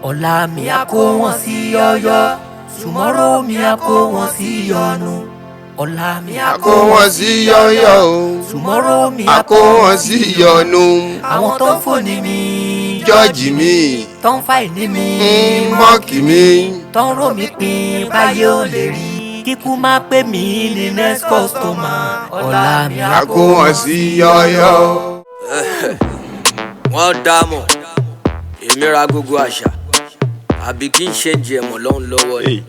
Ọ̀la mi á kó wọn sí yọ́yọ́, tomorrow mi á kó wọn sí yọnu. Ọ̀la mi á A kó wọn sí yọ́yọ́ o. Tomorrow mi A kó wọn sí yọnu. Àwọn tó ń fò ní mi, jọ́ọ̀jì mi, tó ń fà ní mi, mock mi, tó ń rò mí pin báyé ò lè rí. Kíkú má pè mí ní next customer. Ọ̀la mi A kó wọn sí yọ́yọ́. Wọ́n dá mọ̀, èmi ra gbogbo àṣà àbí kí n ṣe ń jẹ mọ̀ lọ́hùn lọ́wọ́ ni.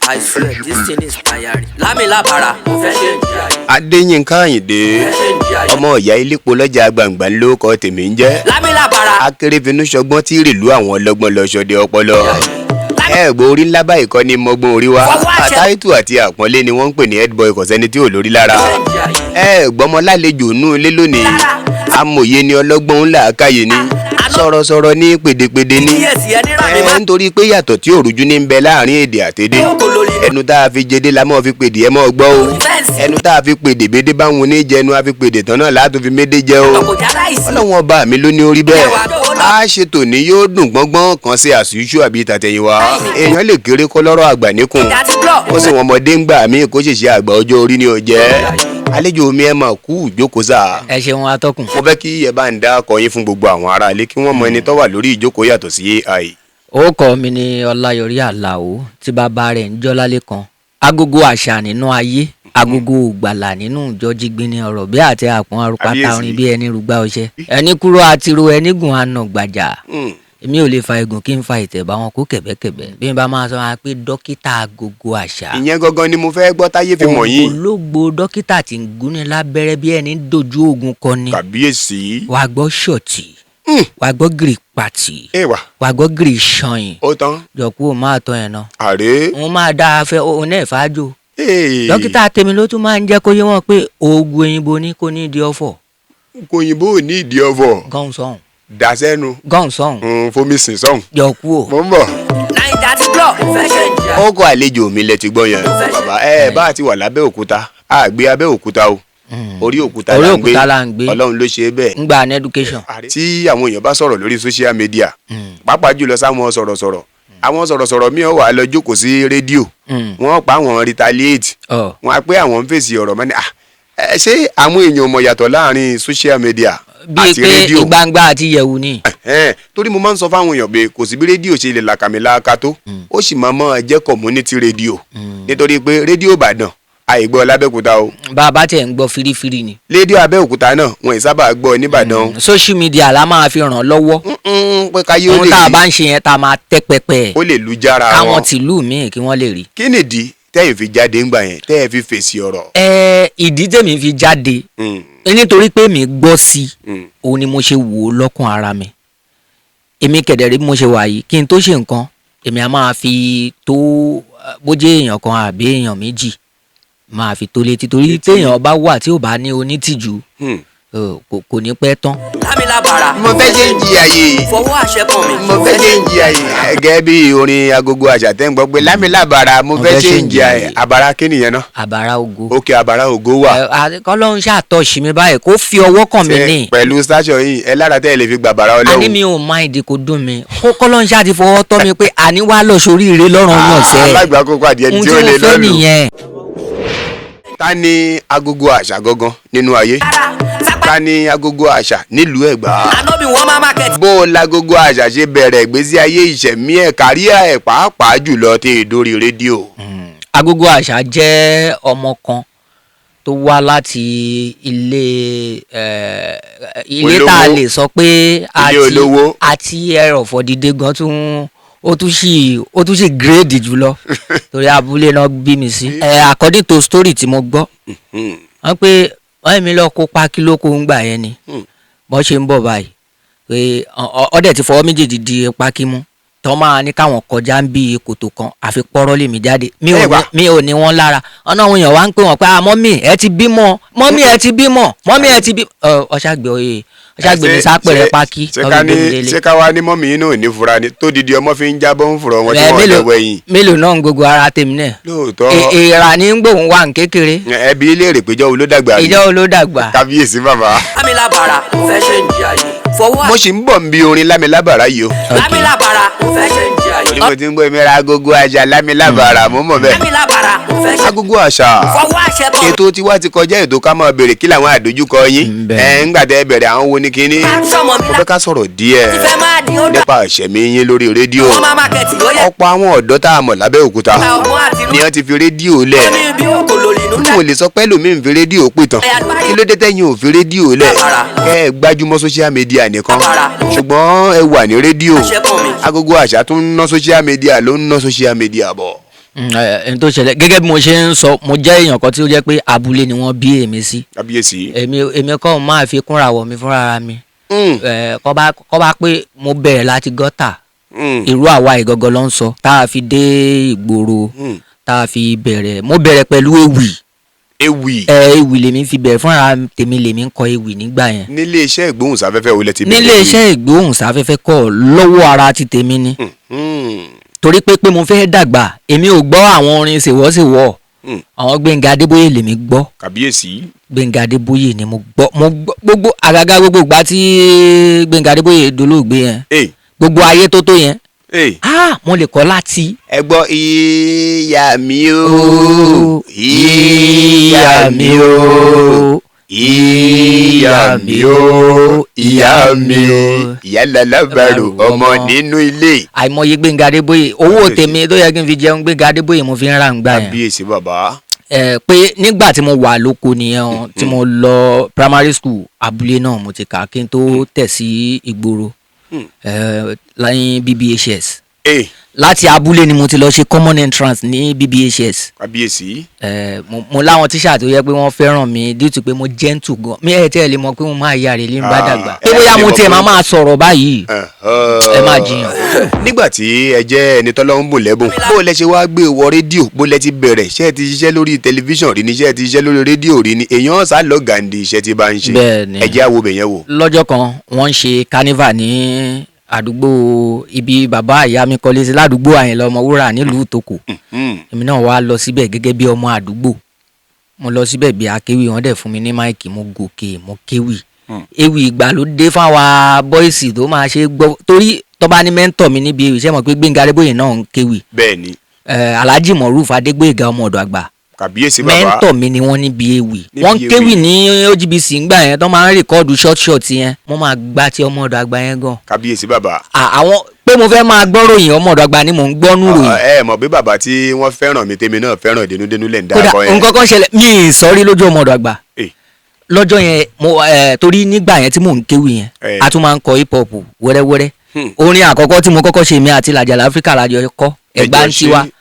I swear this thing is tiring. Lámìlábàrà, mo fẹ́ ṣe ń jẹ ayé. Adéyínká Àyìndé, Mo fẹ́ ṣe ń jẹ ayé. ọmọ ìyá ilépo lọ́jà gbàǹgbà ló kọ tèmi ń jẹ́. Lámìlábàrà. Akérèfínú ṣọgbọ́n tí rìlú àwọn ọlọ́gbọ́n lọ ṣọdẹ ọpọlọ. Ẹ gbọ́ orí ńlá báyìí kọ́ ni mọ́gbọ́n orí wa. Àtàìtù àti àpọ́nlé ni wọ́n ń pè ní headboy, kò sẹ́ni tí ò lórí lára. Ẹ gbọ́mọ lálejò nú ilé lónìí. Amòye ni, ọlọ́gbọ́n ńlá àkáyè ni, sọ̀rọ̀sọ̀rọ̀ ní, pèdèpèdè ní. Kíyèsí ẹni rà mí Ẹ má. nítorí pé yàtọ̀ tí òrùjú ní ń bẹ láàrin èdè àtèdè. Ẹnu tá a fi jedé la mọ́ fi pèdè, ẹ mọ́ gbọ́ o. Ẹnu tá a fi pèdè bédé báwọn oníjẹnu, a fi pèdè tán náà látò fi médé jẹ o. Kò já láìsí. Ọlọ́wọ́n ọba mi ló ní orí bẹ́ẹ̀. A ṣètò ní yóò dùn gbọ́ngbọ́n kan sí àṣìṣú àbí tàtẹ̀yìnwá. Èèyàn lè kéré kọ́ lọ́rọ̀ àgbà níkùn, Ìjà ti blọ̀. ó sì wọn ọmọdé ń gbà mí kó ṣèṣe àgbà ọjọ́ orí ni ò jẹ́. Àlejò mi, ẹ máa kú ìjókòó sáà. Ẹ ṣeun, atọ́kùn. Mo fẹ́ kí ẹ bá ń dá akọ yín fún gbogbo àwọn aráalé, kí wọ́n mọ ẹni tó wà lórí ìjókòó yàtọ̀ sí AI. Orúkọ mi ni Ọláyọrí Àlàó, tí bàbá rẹ̀ ń jọ́ lálẹ́ agogo àṣà nínú ayé, agogo ògbàlà nínú ìjọ jígbìnì ọ̀rọ̀ bí àti àpọ̀n arúpátá Kábíyèsí. orin bí ẹni rúgbà ọṣẹ ẹni kúrò àtìrò ẹni gùn àna gbàjà. Èmi ò lè fa igun kí n fa ìtẹ̀ bá wọn kó kẹ̀bẹ́kẹ̀bẹ́ bí n bá máa sọ wọn pé dókítà agogo àṣà. Ìyẹn gangan ni mo fẹ́ gbọ́ táyé fi mọ̀ yín. Ògbólógbò dókítà tí ń gúnni lábẹ́rẹ́ bí ẹni dojú ogun kọ ni. Kàbíyèsí. Wàá gbọ́ ṣọ̀tì, wàá gbọ́ gírì pàtì, Ẹ wà. Wàá gbọ́ gírì ṣọyìn. Ó tán. Jọ̀kú ò máa tọ́ ẹ̀ náà. Àrè. Òun máa dá a fẹ́ òun náà fàájò. Ee. Dókítà tèmi ló tún máa ń jẹ́ kó yé wọn pé oògùn òyìnbó ní kò ní di ọ̀fọ̀. Kòyìnbó ò ní ìdí ọ̀fọ̀. Gọ́hùn sọ̀hún. Dà sẹ́nu. Gọ́hùn sọ̀hún. Fomi sìn sọ̀hún. Jọ̀kú ò. Mo ń bọ̀. Naija ti blọ̀. Mo fẹ́ ṣe ń jẹ ayé. Ó kọ àlejò mi lẹ ti gbọ́ yẹn. Bàbá ẹ bá ti wà lábẹ́ òkúta, a gbé abẹ́ òkúta o, orí òkúta Orí là ń gbé. òkúta là ń gbé. Ọlọ́run ló ṣe é bẹ́ẹ̀. Ń gba an education. Tí àwọn èèyàn bá sọ̀rọ̀ lórí social media, pàápàá jùlọ sáwọn sọ̀rọ̀sọ̀rọ̀, àwọn sọ̀rọ̀sọ̀rọ̀ míì wà lọ jókòó sí rédíò, wọ́n pa àwọn retaliate, wọ́n á pé àwọn ń fèsì ọ̀rọ̀ mọ́ni. Ah, ẹ ṣé àwọn èèyàn mọ̀ yàtọ̀ láàrin social media Bíi àti pé rédíò? Ìgbangba àti yẹ̀wù ni. Ẹ̀hẹ́n, torí mo máa ń sọ fáwọn èèyàn pé kò sí bí rédíò ṣe lè làkàmìlàaka tó, ó sì máa mọ́ ẹ jẹ́ community radio, nítorí pé rédíò Ìbàdàn àìgbọ́ lábẹ́òkúta o. Bá a bá tẹ̀ ń gbọ́ firifiri ni. Rédíò Abẹ́òkúta náà, wọn ì sábà gbọ́ nìbàdàn. Social media la máa fi ràn lọ́wọ́. Pé káyé ó Ohun lè tá a rí bá ń ṣe yẹn, tá a máa tẹ́ pẹpẹ, ó lè lu jára káwọn wọn. tìlú míì kí wọ́n lè rí. Kí nìdí tẹ́yìn fi jáde ńgbà yẹn, tẹ́yìn fi fèsì ọ̀rọ̀? Ẹ ìdí tèmi fi jáde, nítorí pé mi gbọ́ sí i, òun ni mo ṣe wò ó lọ́kàn ara mi. Èmi kẹ̀dẹ̀rí, bí mo ṣe wà yìí, kí n tó ṣe nǹkan, èmi á máa fi tó bójú èèyàn kan àbí èèyàn méjì máa fi tó létí, torí téèyàn bá wà tí ò bá ní onítìjú, kò ní pẹ́ tán. Lámìlábàrà. Mo fẹ́ ṣe ń jìyà yìí. Fọwọ́ àṣẹ kàn mí. Mo fẹ́ ṣe ń jìyà yìí. Gẹ́gẹ́ bí orin agogo àṣà tẹ́ ń gbọ́ pé lámìlábàrà, mo fẹ́ ṣe ń jìyà yìí. Àbàrà kí nìyẹn náà? Àbàrà ògo. Òkè àbàrà ògo wà. Kọ́lọ́run ṣàtọ̀ṣì mi báyìí, kó fi ọwọ́ kàn mí Ṣé ní. Pẹ̀lú station yìí, ẹ lára tẹ́ ẹ lè fi gbàbàrà Àní Ọlọ́run. mi ò má ìdí kò dùn mí, kó kọ́lọ́run ṣáà ti fọwọ́ tọ́ mi pé àní wàá lọ sórí ire lọ́rùn ọ̀yàn sẹ́. Alágbàkókò adìẹ Ohun tí tí ó mo lè fẹ́ lọ́lù. nìyẹn. Ta ni agogo àṣà gangan nínú ayé? Ta ni agogo àṣà nílùú Ẹ̀gbá? Ànábì wọn máa market. Bó o lagogo àṣà ṣe bẹ̀rẹ̀ ìgbésí ayé, ìṣẹ̀mí ẹ̀, káríà ẹ̀, pàápàá jùlọ tí ì dórí rédíò? Agogo àṣà jẹ́ ọmọ kan tó wá láti ilé ilé tá a Olówó. lè sọ pé Ilé olówó. Àti ẹrọ̀fọ̀ dìde gan tún ó tún sì grade jùlọ, torí abúlé náà bí mi sí. According to story tí mo gbọ́, wọ́n pé wọ́n mi lọ kó pákí lóko ń gbà yẹn ni. Bọ́n ṣe ń bọ̀ báyìí pé ọdẹ ti fọwọ́ méjèèjì di pákí mú tọ́ máa ní káwọn kọjá ń bí kòtò kan, àfi pọ́rọ́ lèmi jáde. Mi ò Ẹ wá. ní, mi ò ní wọn lára. Ọ̀nà àwọn èèyàn wá ń pè wọ́n pé, "Ah, mummy ẹ ti bímọ, mummy ẹ ti bímọ, mummy ẹ ti bímọ." Ọ̀ṣàgbé oyè ọ̀ṣàgbé mi sápẹ̀rẹ̀ pákí Ṣé tọ́ ká fi ní gbé mi délé. Ṣé ká wá ní mummy yín náà ò ní fura ni tó didi ọmọ fi ń jábọ́ ń fùrọ̀ wọn tí Ẹ, wọ́n mélòó lọ́wọ́ ẹ̀yìn? Mélòó náà ń gbogbo ara tèmi náà. Lóòótọ́. Èèrà ní ń gbóhùn wà ní kékeré. Ẹbí ilé rè péjọ wo ló dàgbà rí? Ìjọ wo ló dàgbà? Kábíyèsí bàbá. Lámìlábàrà, mo fẹ́ ṣe ń jẹ ayé. Fọwọ́ Mo sì ń bọ̀ ń bi orin lámilábàrá yìí o. Lámìlábàrà, mo fẹ́ ṣe ń jẹ Ní mo ti ń gbọ́ ìmẹ́ra agogo àṣà lámilábàárà, mo mọ̀ bẹ́ẹ̀. Lámìlábàrà mo fẹ́ ṣe. Agogo àṣà, Fọwọ́ àṣẹ bọ̀. ètò tiwa ti kọjá ètò ká máa béèrè kí làwọn àdójúkọ yín. Bẹ́ẹ̀. Ẹ ńgbà tẹ́ ẹ bẹ̀rẹ̀, àwọn wo ni kínní. Sọmọ mi Mo fẹ́ ká sọ̀rọ̀ díẹ̀ ti fẹ́ máa di ó dà. nípa ìṣẹ̀mí yín lórí rédíò. Wọ́n máa mákẹ́tì ó yẹ. Ọ̀pọ̀ àwọn ọ̀dọ́ tá a mọ̀ lábẹ́òkúta Ọgbọ́n àti ni wọ́n ti fi rédíò lẹ̀. ní ibi òkò lórí inú N ò lè sọ pé lómi ń fi rédíò pìtàn. Kí ló dé tẹ́yìn ò fi rédíò lẹ̀, kẹ́ ẹ gbájúmọ́ social media nìkan, ṣùgbọ́n ẹ wà ní rédíò? Agogo àṣà tún ń ná social media, ló ń ná social media bọ̀. Ẹni tó ṣẹlẹ̀, gẹ́gẹ́ bí mo ṣe ń sọ, mo jẹ́ èèyàn kan tí ó jẹ́ pé abúlé ni wọ́n bí èmi sí. Kábíyèsí. Èmi kọ́ máa fi kúnra wọ̀ mi fúnra mi. Kọ́ bá pé mo bẹ̀rẹ̀ láti gọ́tà, irú àwa ìgangan ló ń sọ tá a fi dé ìgboro, tá a fi bẹ̀rẹ̀. Mo bẹ̀rẹ̀ pẹ̀lú ewì. Ewì? Ẹ, ewì lèmi fi bẹ̀rẹ̀ fúnra tèmi, lèmi ń kọ ewì nígbà yẹn. Nílé iṣẹ́ ìgbóhùnsáfẹ́fẹ́ wo lẹ ti bẹ̀rẹ̀? Nílé iṣẹ́ ìgbóhùnsáfẹ́fẹ́ kọ́, lọ́wọ́ ara ti tèmi ni, torí pé mo fẹ́ dàgbà. Èmi ò gbọ́ àwọn orin ṣèwọ́ṣèwọ́. Àwọn Gbẹ̀ngà Adébóyè lèmi gbọ́. Kábíyèsí. Gbẹ̀ngà Adébóyè ni mo gbọ́. Mo gbọ́ gbogbo, àgàgà gbogbo ìgbà tí Gbẹ̀ngà Adébóyè dolóògbé yẹn, gbogbo ayé tó tó yẹn, ah, mo lè kọ́ láti. Ẹ gbọ́, ìyá mi o, ìyá mi o, ìyá mi o, ìyá mi, ìyá lalábàrò ọmọ nínú ilé. Àìmọye Gbẹ̀ngà Adébóyè, owó Kábíyèsí. tèmi tó yẹ kí n fi jẹun, Gbẹ̀ngà Adébóyè mo fi ń ra ǹgbà yẹn. Kábíyèsí bàbá. Ẹ pé nígbà tí mo wà lóko nìyẹn o, tí mo lọ primary school, abúlé náà mo ti kà kí n tó tẹ̀ sí ìgboro, lẹ́yìn BBHS. Láti abúlé ni mo ti lọ ṣe common entrance ní BBHS. Kábíyèsí. Mo láwọn tíṣà tó yẹ pé wọ́n fẹ́ràn mi due to pé mo gentle gan. Mi ẹ̀ tẹ́ ẹ lè mọ̀ pé mo máa yà rè lé ń bá Ah, dàgbà, ẹ pé bóyá lè mo mọ̀ tiẹ̀ pé- máa máa sọ̀rọ̀ báyìí, ẹ máa jiyàn. Nígbà tí ẹ jẹ́ ẹni tọ́lọ́run bùn lẹ́bùn, bó lẹ ṣe wá gbé wọ rédíò? Bó lẹ ti bẹ̀rẹ̀? Ṣé ẹ ti ṣiṣẹ́ lórí tẹlifíṣàn rí ni? Ṣé ẹ ti ṣiṣẹ́ lórí rédíò rí ni? Èèyàn sá lọ gàǹdì iṣẹ́ tí bá ń ṣe. Bẹ́ẹ̀ni. Ẹ jẹ́ àwo bẹ̀yẹn wò. Lọ́jọ́ kan, wọ́n ń ṣe carnival ní àdúgbò ibi bàbá ìyá mi kọ́lé sí, ládùúgbò Àyìnlá Ọmọwúrà nílùú Ìtòkò. Èmi náà wá lọ síbẹ̀ gẹ́gẹ́ bí ọmọ àdúgbò. Mo lọ síbẹ̀ bí akéwì, wọ́n dẹ̀ fún mi ní mic, mo gòkè, mo kéwì. Ewì ìgbàlódé fáwa boys tó máa ṣe gbọ́, torí tó bá ní mentor mi níbi ewì, ṣé mọ̀ pé Gbẹ́ngà Adébóyè náà ń kéwì? Bẹ́ẹ̀ni. Alhaji Moruf Adégbóyèga ọmọ ọ̀dọ̀ àgbà, Kàbíyèsí bàbá. mentor mi ni wọ́n níbi ewì. Níbi Wọ́n ewì. kéwì ní OGBC ńgbà yẹn, tó máa ń record short short yẹn. Mo máa gbá tí ọmọ ọ̀dọ̀ àgbà yẹn gan. Kàbíyèsí bàbá. Àwọn pé mo fẹ́ máa gbọ́ ròyìn, ọmọ ọ̀dọ̀ àgbà ni mò ń gbọ́ nú ròyìn. Ẹ mọ̀ bí bàbá tí wọ́n fẹ́ràn mi, tèmi náà fẹ́ràn dénúdénú lẹ̀ ń dá Kódà akọ yẹn. nǹkan kan ṣẹlẹ̀, mi ì sọrí lójú ọmọ ọ̀dọ̀ àgbà lọ́jọ́ yẹn. Mo torí nígbà yẹn tí mò ń kéwì yẹn, a tún máa ń kọ hip hop wẹ́rẹ́wẹ́rẹ́. Orin àkọ́kọ́ tí mo kọ́kọ́ ṣe, mi àti Làjàlá Áfíríkà lájọ kọ́, Ẹ̀gbá ń Ẹjọ́ tiwa. ṣe.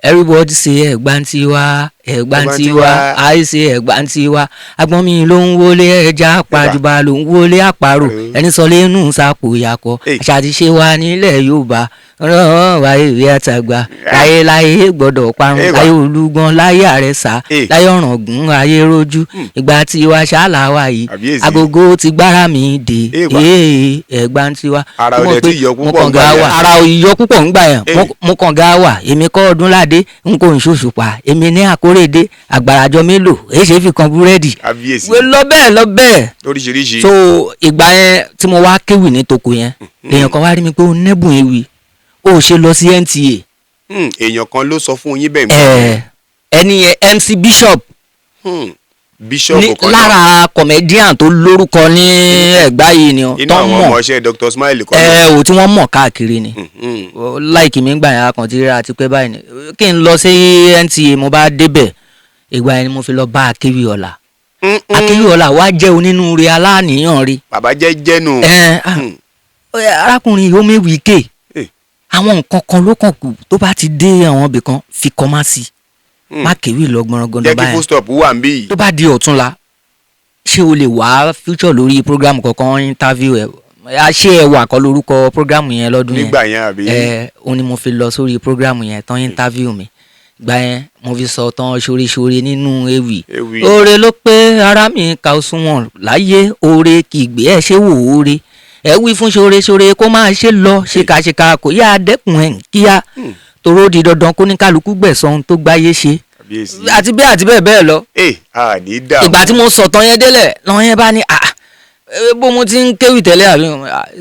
Everybody say Ẹ̀gbá ń tiwa, Ẹ̀gbá ń tiwa, I say Ẹ̀gbá ń tiwa. Agbọ́n mi ló ń wọlé ẹja, pàjùbà ló ń wọlé àparò, ẹni sọ lẹ́nu sàpò yakọ. Àṣà àti ṣe wa nílẹ̀ Yorùbá rán wa, ìwé àtàgbà láyé láyé gbọ́dọ̀ parun. Ẹ̀wà. Láyé Olúgbọ́n, láyé Àrẹ̀sà, láyé Ọ̀ràngún, ayé rojú, ìgbà tiwa ṣáàlà wa yìí. Kàbíyèsí. Agogo ti gbára mi dé. Ẹ̀wà. Ee, Ẹ̀gbá ń tiwa. Ara Mo mọ̀ ọdẹ pé tí yọ mo púpọ̀ kàn ńgbà ga yẹn. wà, ara ìyọ púpọ̀ ńgbà yẹn. Mo kàn ga wà, èmi kọ́ Ọdúnládé n kò ń ṣòṣùpá, èmi ní Àkórèdé àgbàràjọ mélòó èyí ṣe fi kan búrẹ́dì. Kábíyèsí. Lọ bẹ́ẹ̀, lọ bẹ́ẹ̀. Lóríṣiríṣi. So ìgbà yẹn tí mo wá kéwì ní toko yẹn, èèyàn kan wá rí mi pé ó nẹ́bùn ewì, ó ṣe lọ sí NTA. Èèyàn kan ló sọ fún yín bẹ́ẹ̀? Ẹ ẹni yẹn, MC Bishop. Bishop Ní kan náà. Lára comedian tó lórúkọ ní Ẹ̀gbá yìí ni Inú tó àwọn mọ̀. ọmọọṣẹ́ Dr Smile kan. Ẹ ò tí wọ́n mọ̀ káàkiri ni. Láìkì mi gbà yẹn, akàn ti ríra àti pé báyìí ni kí n lọ sí NTA. Mo bá débẹ̀, ìgbà yẹn ni mo fi lọ bá Akéwì Ọlá. Akéwì Ọlá wá jẹ́ onínúure, aláàníyàn rí. Bàbá jẹ́ jẹ́nu. Ẹ ah, arákùnrin yìí ó méwìí ké. Àwọn nǹkan kan ló kàn kù, tó bá ti dé àwọn ibì kan, fi kọ́ má sí, má kéwì lọ gbọ̀nràngàndàn Jẹ́ kí báyẹn. full stop wà ń bí yìí. Tó bá di ọ̀túnla, ṣé o lè wá future lórí program kankan, interview ẹ? Ṣé ẹ wà kọ́ lórúkọ program yẹn lọ́dún yẹn? Nígbà yẹn, àbí? Ẹ òun ni mo fi lọ sórí program yẹn tán, interview mi gbà yẹn, mo fi sọ tán ṣoríṣorí nínú ewì. Ewì. Oore ló pé ara mi ka òṣùwọ̀n láyé, oore kì í gbé ẹ ṣé wò, oore ẹ wí fún ṣoore-ṣoore kó máa ṣe lọ, ṣèkàṣèkà kò yá dẹ́kun ẹ̀ ń kíá, toró di dandan kó ní kálukú gbẹ̀san ohun tó gbáyé ṣe. Kábíyèsí. Àti bẹ́ẹ̀ àti bẹ́ẹ̀ bẹ́ẹ̀ lọ. Ẹ à ní dààmú. Ìgbà tí mo sọ̀tàn yẹn délẹ̀, lọ́wọ́ yẹn bá ní, "Ah, Bó mo ti ń kéwì tẹ́lẹ̀ àbí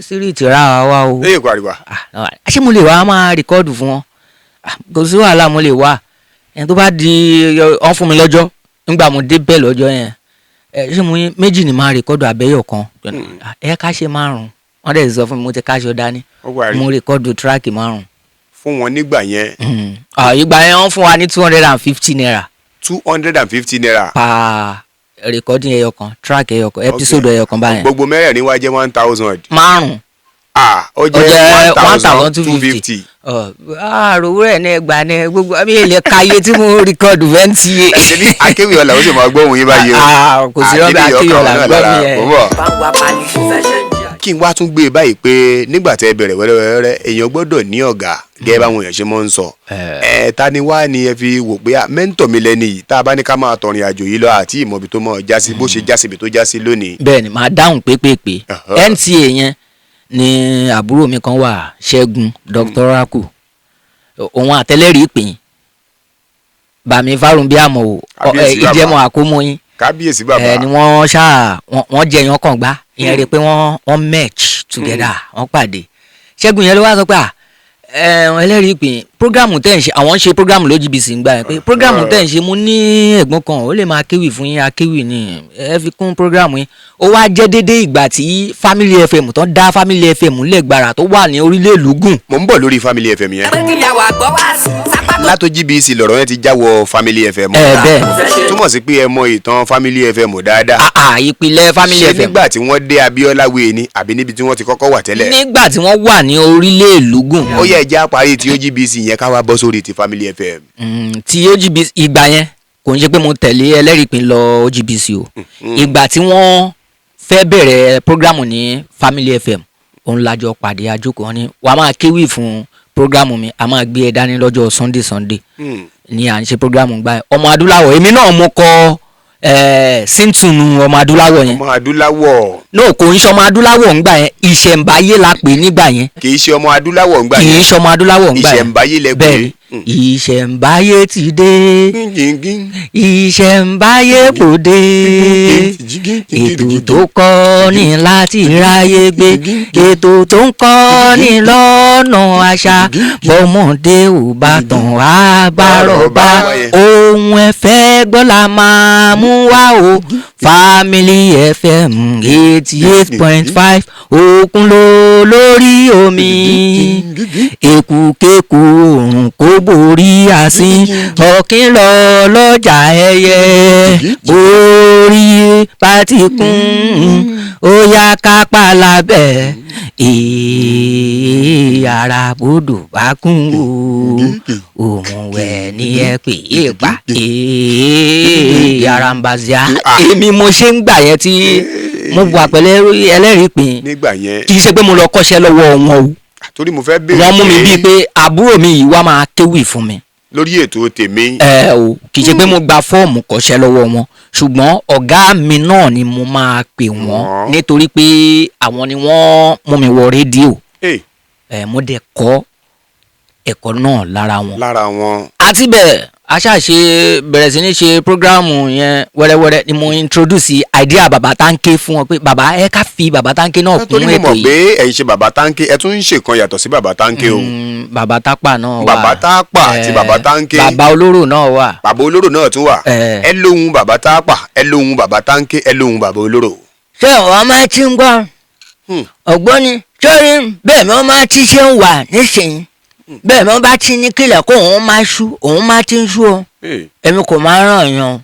síríìtì ra wa o. Lẹ́yìn kó àríwá. Ah, ṣé mo lè wá máa record fún wọn? Ah, kò sí wàhálà, mo lè wá. Ẹni tó bá di ọ̀n fún mi lọ́jọ́ nígbà mo dé bẹ́ẹ̀ lọ́jọ́ yẹn, ẹ ṣé mo ní méjì ni máa record àbẹ́yọ̀ kan? Ah, ẹ ká ṣe márùn-ún. Wọ́n dẹ̀ sọ fún mi, mo ti káṣọ dání. Ó wà rí Mo record track márùn-ún. fún wọn nígbà yẹn. Ah, ìgbà yẹn wọ́n fún wa ní ₦250. ₦250. Pa recording ẹyọ kan, track ẹyọ kan, episode ẹyọ kan báyẹn. Gbogbo mẹ́rẹ̀ẹ̀rin wá jẹ́ 1,000. Márùn-ún. Ah, ó Ó jẹ́ jẹ́ 1,250. Àròwó rẹ̀ ní ẹgbàá ní gbogbo àmì èlé káyé tí mo record fẹ́ǹtì. Ṣe ní akéwì ọ̀la ó sì máa gbóhùn yín báyìí o. Kò sí rọ́bì, akéwì ọ̀la gbọ́ mi ẹ̀. Mo bọ̀. Bá ń wa pali. Mo fẹ́ ṣe ń jẹ. Kí n wá tún gbé e báyìí pé nígbà tẹ́ ẹ bẹ̀rẹ̀ wẹ́rẹ́wẹ́rẹ́, èèyàn gbọ́dọ̀ ní ọ̀gá gẹ́gẹ́ báwọn èèyàn ṣe máa ń sọ. Ẹ ta ni wá ni ẹ fi wò pé mẹ́ńtọ̀ mi lẹ́ni yìí, tá a bá ní ká máa tọrin àjò yìí lọ àti ìmọ̀bi tó mọ̀ já sí bó ṣe já síbi tó já sí lónìí? Bẹ́ẹ̀ ni, màá dáhùn pépèpé. NTA yẹn ni àbúrò mi kan wà, Ṣẹ́gun Dr. Raku, òun àtẹlẹ́rìí ìpín bàmí fárúnbí àmọ́ o. Kábíyèsí bàbá. Ìjẹmọ àkómọyín. Kábíyèsí bàbá. Ẹ ni wọ́n ṣáà wọ́n jẹyàn kàn gbá ìyẹn, rí i pé wọ́n match together, wọ́n pàdé. Ṣẹ́gun yẹn ló wá sọ pé à ẹlẹ́rìí ìpín, program tẹ̀ ń ṣe, àwọn ń ṣe program lójúbìsì ń gbà yẹn, pé program tẹ̀ ń ṣe, mo ní ẹ̀gbọ́n kan ó lè máa kéwì fún yín, akéwì ni, ẹ fi kún program yín. Ó wá jẹ́ déédéé ìgbà tí Family FM tó dá Family FM lẹ́gbàrà tó wà ní orílẹ̀ ìlúgùn. Mo ń bọ̀ lórí Family FM yẹn. Pé kí ìyàwó àgbọ̀ wá sí sápá tó. Látó GBC lọ̀rọ̀ yẹn ti jáwọ́ Family FM. Ẹ bẹ́ẹ̀. Mo fẹ́ ṣe. Túmọ̀ sí pé ẹ mọ ìtàn Family FM dáadáa. Àà, ìpìlẹ̀ Family Ṣé FM. nígbà tí wọ́n dé Abiola Way ni àbí níbi tí wọ́n ti kọ́kọ́ wà tẹ́lẹ̀? Nígbà tí wọ́n wà ní orílẹ̀ ìlúgùn. Ó yẹ ẹja parí ti OGBC yẹn ká wá bọ́ sórí ti Family FM. Ti OGBC ìgbà yẹn, kò ń ṣe pé mo tẹ̀lé ẹlẹ́rìípín lọ OGBC o. Ìgbà tí wọ́n fẹ́ bẹ̀rẹ̀ programu ní Family FM, òun lájọ pàdé àjókòó, wọn ni wàá máa kéwì fún programu mi, a máa gbé ẹ dání lọ́jọ́ Sunday Sunday ni à ń ṣe programu gbà yẹn. Ọmọ adúláwọ̀ èmi náà, mo kọ síntùnù ọmọ adúláwọ̀ yẹn. Ọmọ adúláwọ̀. Náà kò ń ṣe ọmọ adúláwọ̀ ńgbà yẹn, ìṣẹ̀ǹbáyé la pè nígbà yẹn. Kì í ṣe ọmọ adúláwọ̀ ńgbà Kì í yẹn. ṣọmọ adúláwọ̀ ńgbà yẹn. Ìṣẹ̀ǹbáyé lẹ pè. Bẹ́ẹ̀ ni, ìṣẹ̀ǹbáyé ti dé, ìṣẹ̀ǹbáyé kò dé, ètò tó kọ́ ni láti ráyé gbé, ètò tó ń kọ́ ni lọ́nà àṣà, bọ́mọdé ò bá tàn á bá rọ̀bá, ohun ẹ̀fẹ́ gbọ́ la máa mú wá o. Family FM 88.5, òkun ló lórí omi, èkúkékù òrùn kó borí àsín, ọ̀kín lọ lọ́jà, ẹyẹ borí bá ti kún, ó yá kápá lábẹ́ èè ara bodò bá kún o, òmùwẹ̀ ni ẹ pè é pa èè arambazia. Èmi mo ṣe ń gbà yẹn tí mo wà pẹ̀lú ẹlẹ́rìí pín. Nígbà yẹn. Kì í ṣe pé mo lọ kọ́ṣẹ́ lọ́wọ́ wọn o. Torí mo fẹ́ béèrè Wọ́n mú mi bíi pé àbúrò mi yìí wá máa kéwì fún mi. Lórí ètò tèmi. Ẹ o, kì í ṣe pé mo gba fọ́ọ̀mù kọ́ṣẹ́ lọ́wọ́ wọn, ṣùgbọ́n ọ̀gá mi náà ni mo máa pè wọ́n, Wọ́n. nítorí pé àwọn ni wọ́n mú mi wọ rédíò. Hey, Ẹ mo dẹ̀ kọ́ ẹ̀kọ́ náà lára wọn. Lára wọn. Àti bẹ́ẹ̀ aṣáṣe bẹ̀rẹ̀ sí ní ṣe programu yẹn wẹ́rẹ́wẹ́rẹ́ ni mo introduce idea bàbá táǹkì fún wọn pé bàbá, ẹ ká fi bàbá táǹkì náà kún Torí mo ètò mọ̀ yìí. pé ẹ̀yin ṣe bàbá táǹkì, ẹ tún ń ṣèkan yàtọ̀ sí bàbá táǹkì o. Bàbá tápà náà wà. Bàbá tápà àti bàbá táǹkì. Bàbá olóró náà wà. Bàbá olóró náà tún wà. Eh. Ẹ lóhun bàbá tápà, ẹ lóhun bàbá táǹkì, ẹ lóhun bàbá olóró. Ṣé wọ́n máa ti ń gbọ́ ọ̀gbọ́ni sórí bẹ́ẹ̀ ni wọ́n máa ti ṣe ń wà nísìnyí, bẹ́ẹ̀ ni wọ́n bá ti ní kílẹ̀ kó òun máa ṣú, òun máa ti ń ṣú o. Hey. Èmi kò máa ràn yàn o.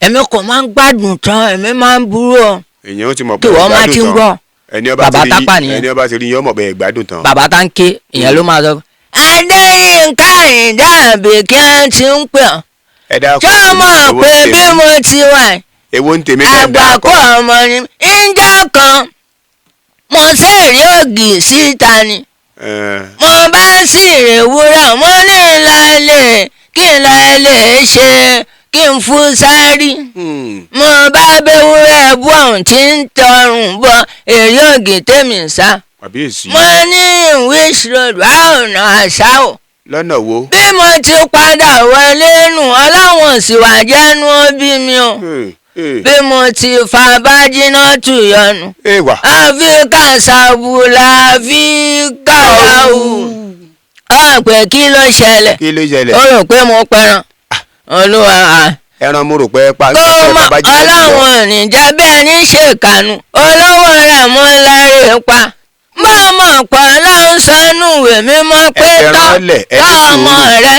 Èmi kò máa ń gbádùn tán, èmi máa ń burú o. Èèyàn ó ti mọ̀ pé Kí wọ́n máa ìgbádùn ti ń tán. gbọ́. Ẹni ọba Bàbá ti rí tápà nìyẹn. Ẹni ọba ti rí yín ọmọ bẹ́ẹ̀ gbádùn tán. Bàbá tá ń ké ìyẹn ló máa sọ. Adéyínká Àyìndá àbí kí wọ́n ti ń pè ọ́. Ẹ dákun. Ṣé o mọ̀ Èwo pé ń bí tèmi? mo ti wà yìí, Èwo ń tèmi tẹ̀ ń dákọ̀? àgbàkọ́ ọmọ ni ńjọ́ kan mo sẹ́ẹ̀rí ògì síta ni. Eh, Mo bá sì rè wúrà, mo ní lọlé kí n lọlé ṣe kí n fún sáré. Mo bá bẹ́wúrẹ́ bú ọ̀hún tí ń tọrùn bọ èrè ògì tèmi sá. Àbíyèsí. Mo ní wish road wá ọ̀nà àṣà o. Lọ́nà wo? Bí mo ti padà wọlé nù, ọlọ́wọ̀n sì wà jẹ́nu ó bí mi o. Bí mo ti fa bájínà tù yọnu. Ẹ wà. Áfíríkà ṣàbùlà áfíríkà yahoo. Ọ̀pẹ kí ló ṣẹlẹ̀? Kí ló ṣẹlẹ̀? Ó rò pé mo pẹran. Olúwa à Ẹran mo rò pé ẹ pa. Kó mọ ọlọ́run ò ní jẹ́ bẹ́ẹ̀ ní ṣèkànnù olówó rẹ̀ mú láre pa mọ̀mọ́ pọ̀ ọlọ́run sọnù ìwé mímọ́ pé Ẹ tọ́ fẹ́ràn lẹ̀, ẹ ní tọ́ ọmọ sùúrù. rẹ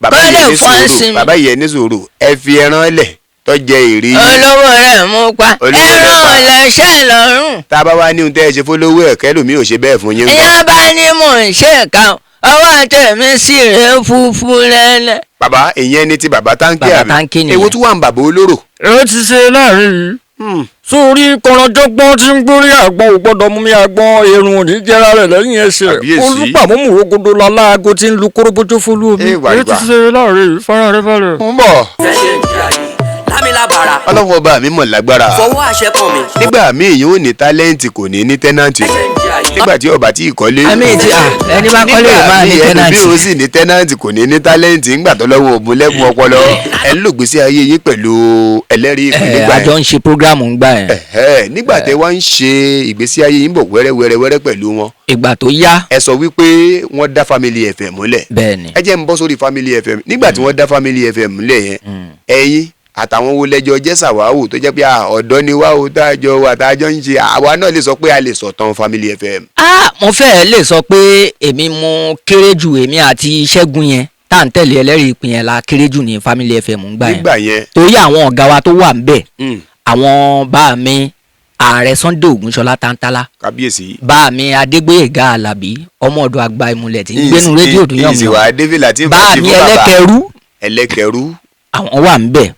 Bàbá kó yìí lè ní fọ́n sí sùúrù. mi. Bàbá yìí ní sùúrù, ẹ fi ẹran lẹ̀ tó jẹ èrè yín. Olówó rẹ̀ mú pa. Olówó rẹ̀ ẹran pa. ọ̀lẹ́ṣẹ̀ lọ́rùn. Tá a bá wá ní ohun tẹ́ ẹ ṣe fólówó ẹ̀ kẹ́lòmíì ò ṣe bẹ́ẹ̀ fún yín ńkọ́? Ìyá bá ní mò ń ṣèkà ọwọ́ tèmi sì rè fúfú lẹ́lẹ̀. Bàbá, ìyẹn ni ti bàbá táǹkì. Bàbá Àbí táǹkì nìyẹn. èwo tún wà ń bàbá olóró? Ẹ ti ṣe láàrin yìí sórí kọ̀rọ̀jọ̀gbọ́n tí ń gbórí àgbọn ò gbọ́dọ̀ mú mi àgbọn èrùn òní jẹ́ra rẹ̀ lẹ́yìn ẹsẹ̀. Kàbíyèsí. Olùpàmọ́mù rogodo laláago tí ń lu kóróbójó fólú omi. Ẹ wà Ẹ ti ìgbà. ṣe láàrin yìí, fara rẹ balẹ̀. Ń bọ̀. Fẹ́ ṣe ń jẹ ayé lámìlábàrà. Ọlọ́run ọba mi mọ̀ lágbára. Fọwọ́ àṣẹ kàn mí. Nígbà míì yóò ní tálẹ́ǹtì, kò ní ní tẹ́nàntì. Fẹ́ ṣe ń jẹ ayé. Nígbà tí ọba tí ìkọ́lé. Àmì ìtì ẹni bá kọ́lé ò máa ní Nígbà míì tẹ́nàntì. ẹlòmíì ó sì ní tẹ́nàntì, kò ní ní tálẹ́ǹtì ńgbà tó lọ́wọ́ ògùn lẹ́kùn ọpọlọ. Ẹ ń lògbèsí ayé yín pẹ̀lú ẹlẹ́rìí ìpín nígbà Àjọ yẹn. ń ṣe prógráàmù ń gbà yẹn. Ẹ̀hẹ́, nígbà tẹ wá ń ṣe ìgbésí ayé yín bọ̀ wẹ́rẹ́wẹ́rẹ́wẹ́rẹ́ pẹ̀lú wọn, Ìgbà tó yá. Ẹ sọ wípé wọ́n dá Family FM múlẹ̀. Bẹ́ẹ̀ ni. Ẹ jẹ́ ń bọ́ sórí Family FM. Nígbà tí wọ́n dá Family FM múlẹ̀ yẹn, ẹ̀yin àtàwọn wo lẹ́jọ́ jẹ́ sàwáwò tó jẹ́ pé ọ̀dọ́ ni wá o, tá a jọ wà, tá a jọ ń ṣe, àwa náà lè sọ pé a lè sọ̀tàn Family FM? Ah, mo fẹ́ẹ̀ lè sọ pé èmi mo kéré jù. Èmi àti Ṣẹ́gun yẹn tá à ń tẹ̀lé ẹlẹ́rìí ìpín yẹn la kéré jù ní Family FM ń gbà yẹn. Nígbà yẹn. Torí àwọn ọ̀gá wa tó wà ń bẹ̀, àwọn bá mi ààrẹ Sunday Ògúnṣọlá Tántálá, Kábíyèsí. bá mi Adégbóyèga Alábí, ọmọ ọ̀dọ̀ àgbà ìmùlẹ̀ tí ń gbénu rédíò tó yàn mí, Ìsìwà David àti bá mi Ẹlẹ́kẹrú, Ẹlẹ́kẹrú. Àwọn wà ń bẹ̀.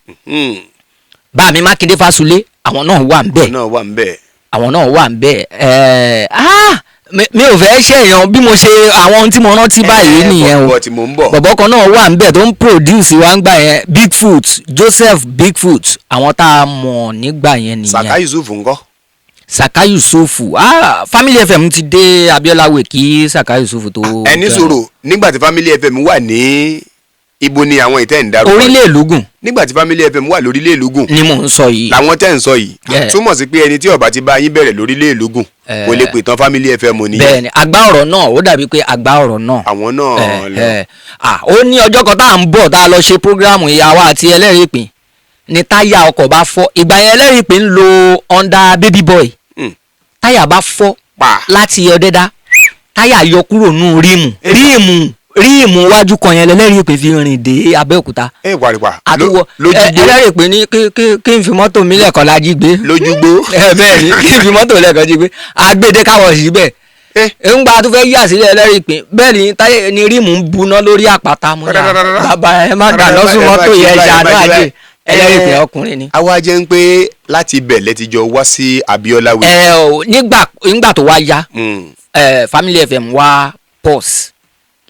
Bá mi Mákindé Fásulé, àwọn náà wà ń bẹ̀. Náà wà ń bẹ̀. Àwọn náà wà ń bẹ̀. Ẹ̀ẹ́, ah, mi ò fẹ́ ṣèyàn bí mo ṣe àwọn ohun tí mo rántí báyìí nìyẹn o. Bọ̀ tí mò ń bọ̀. Bọ̀bọ̀ kan náà wà níbẹ̀ tó ń produce wa ń gbà yẹn, Bigfoot, Joseph Bigfoot. Àwọn tá a mọ̀ nígbà yẹn nìyẹn. Saka Yusuf ńkọ́? Saka Yusufu, ah, Family FM ti dé Abiola Way kí Saka Yusufu tó Ẹni join. sọ̀rọ̀, nígbà tí Family FM wà ní ibo ni àwọn ìtẹ́ ń darúkọ yìí? Orílẹ̀ Èlúgùn. Nígbà tí Family FM wà lórílẹ̀ Èlúgùn Ni mò ń sọ yìí. làwọn tẹ́ ń sọ yìí. Yeah. Túmọ̀ sí pé ẹni tí ó bá ti bá yín bẹ̀rẹ̀ lórílẹ̀ Èlúgùn kò lè pè tán Family FM nìyẹn. Bẹ́ẹ̀ni, àgbá ọ̀rọ̀ náà, ó dàbí pé àgbá ọ̀rọ̀ náà. Àwọn náà lọ. Ah, ó ní ọjọ́ kan tá à ń bọ̀, tá a lọ ṣe prógráàmù ìyàwó àti ẹlẹ́rìí ìpín, ni táyà ọkọ̀ bá fọ́. Ìgbà yẹn ẹlẹ́rìí ìpín ń lo Honda Baby Boy. Táyà bá fọ́ Pa. láti Ọ̀dẹ́dá, táyà yọ kúrò nù ríìmù ríìmù wájú kan yẹn lẹ́lẹ́rìí ìpín fi rìn dé Abẹ́òkúta. Ẹ wàrìwà. Àtúwọ̀ Lójúgbó. ẹlẹ́rìí ìpín ní kí n fi mọ́tò mi lẹ́ẹ̀kan la jí gbé. Lójúgbó. Ẹ bẹ́ẹ̀ ni, kí n fi mọ́tò lẹ́ẹ̀kan jí gbé agbèdé káwọ̀ sí bẹ́ẹ̀ ńgbà tó fẹ́ yà sílẹ̀ ẹlẹ́rìí ìpín bẹ́ẹ̀ ni táyé ni ríìmù ń buná lórí àpáta mú yà. Bàbá, ẹ má dà lọ́sùn mọ́tò yẹn, ṣàánú àjẹ́ ẹlẹ́rìí ìpín ọkùnrin ni. Àwa jẹ́ ń pé láti ibẹ̀ lẹ ti jọ wá sí Abiola Way. Ẹ ò nígbà tó wá yá, Family FM wá pause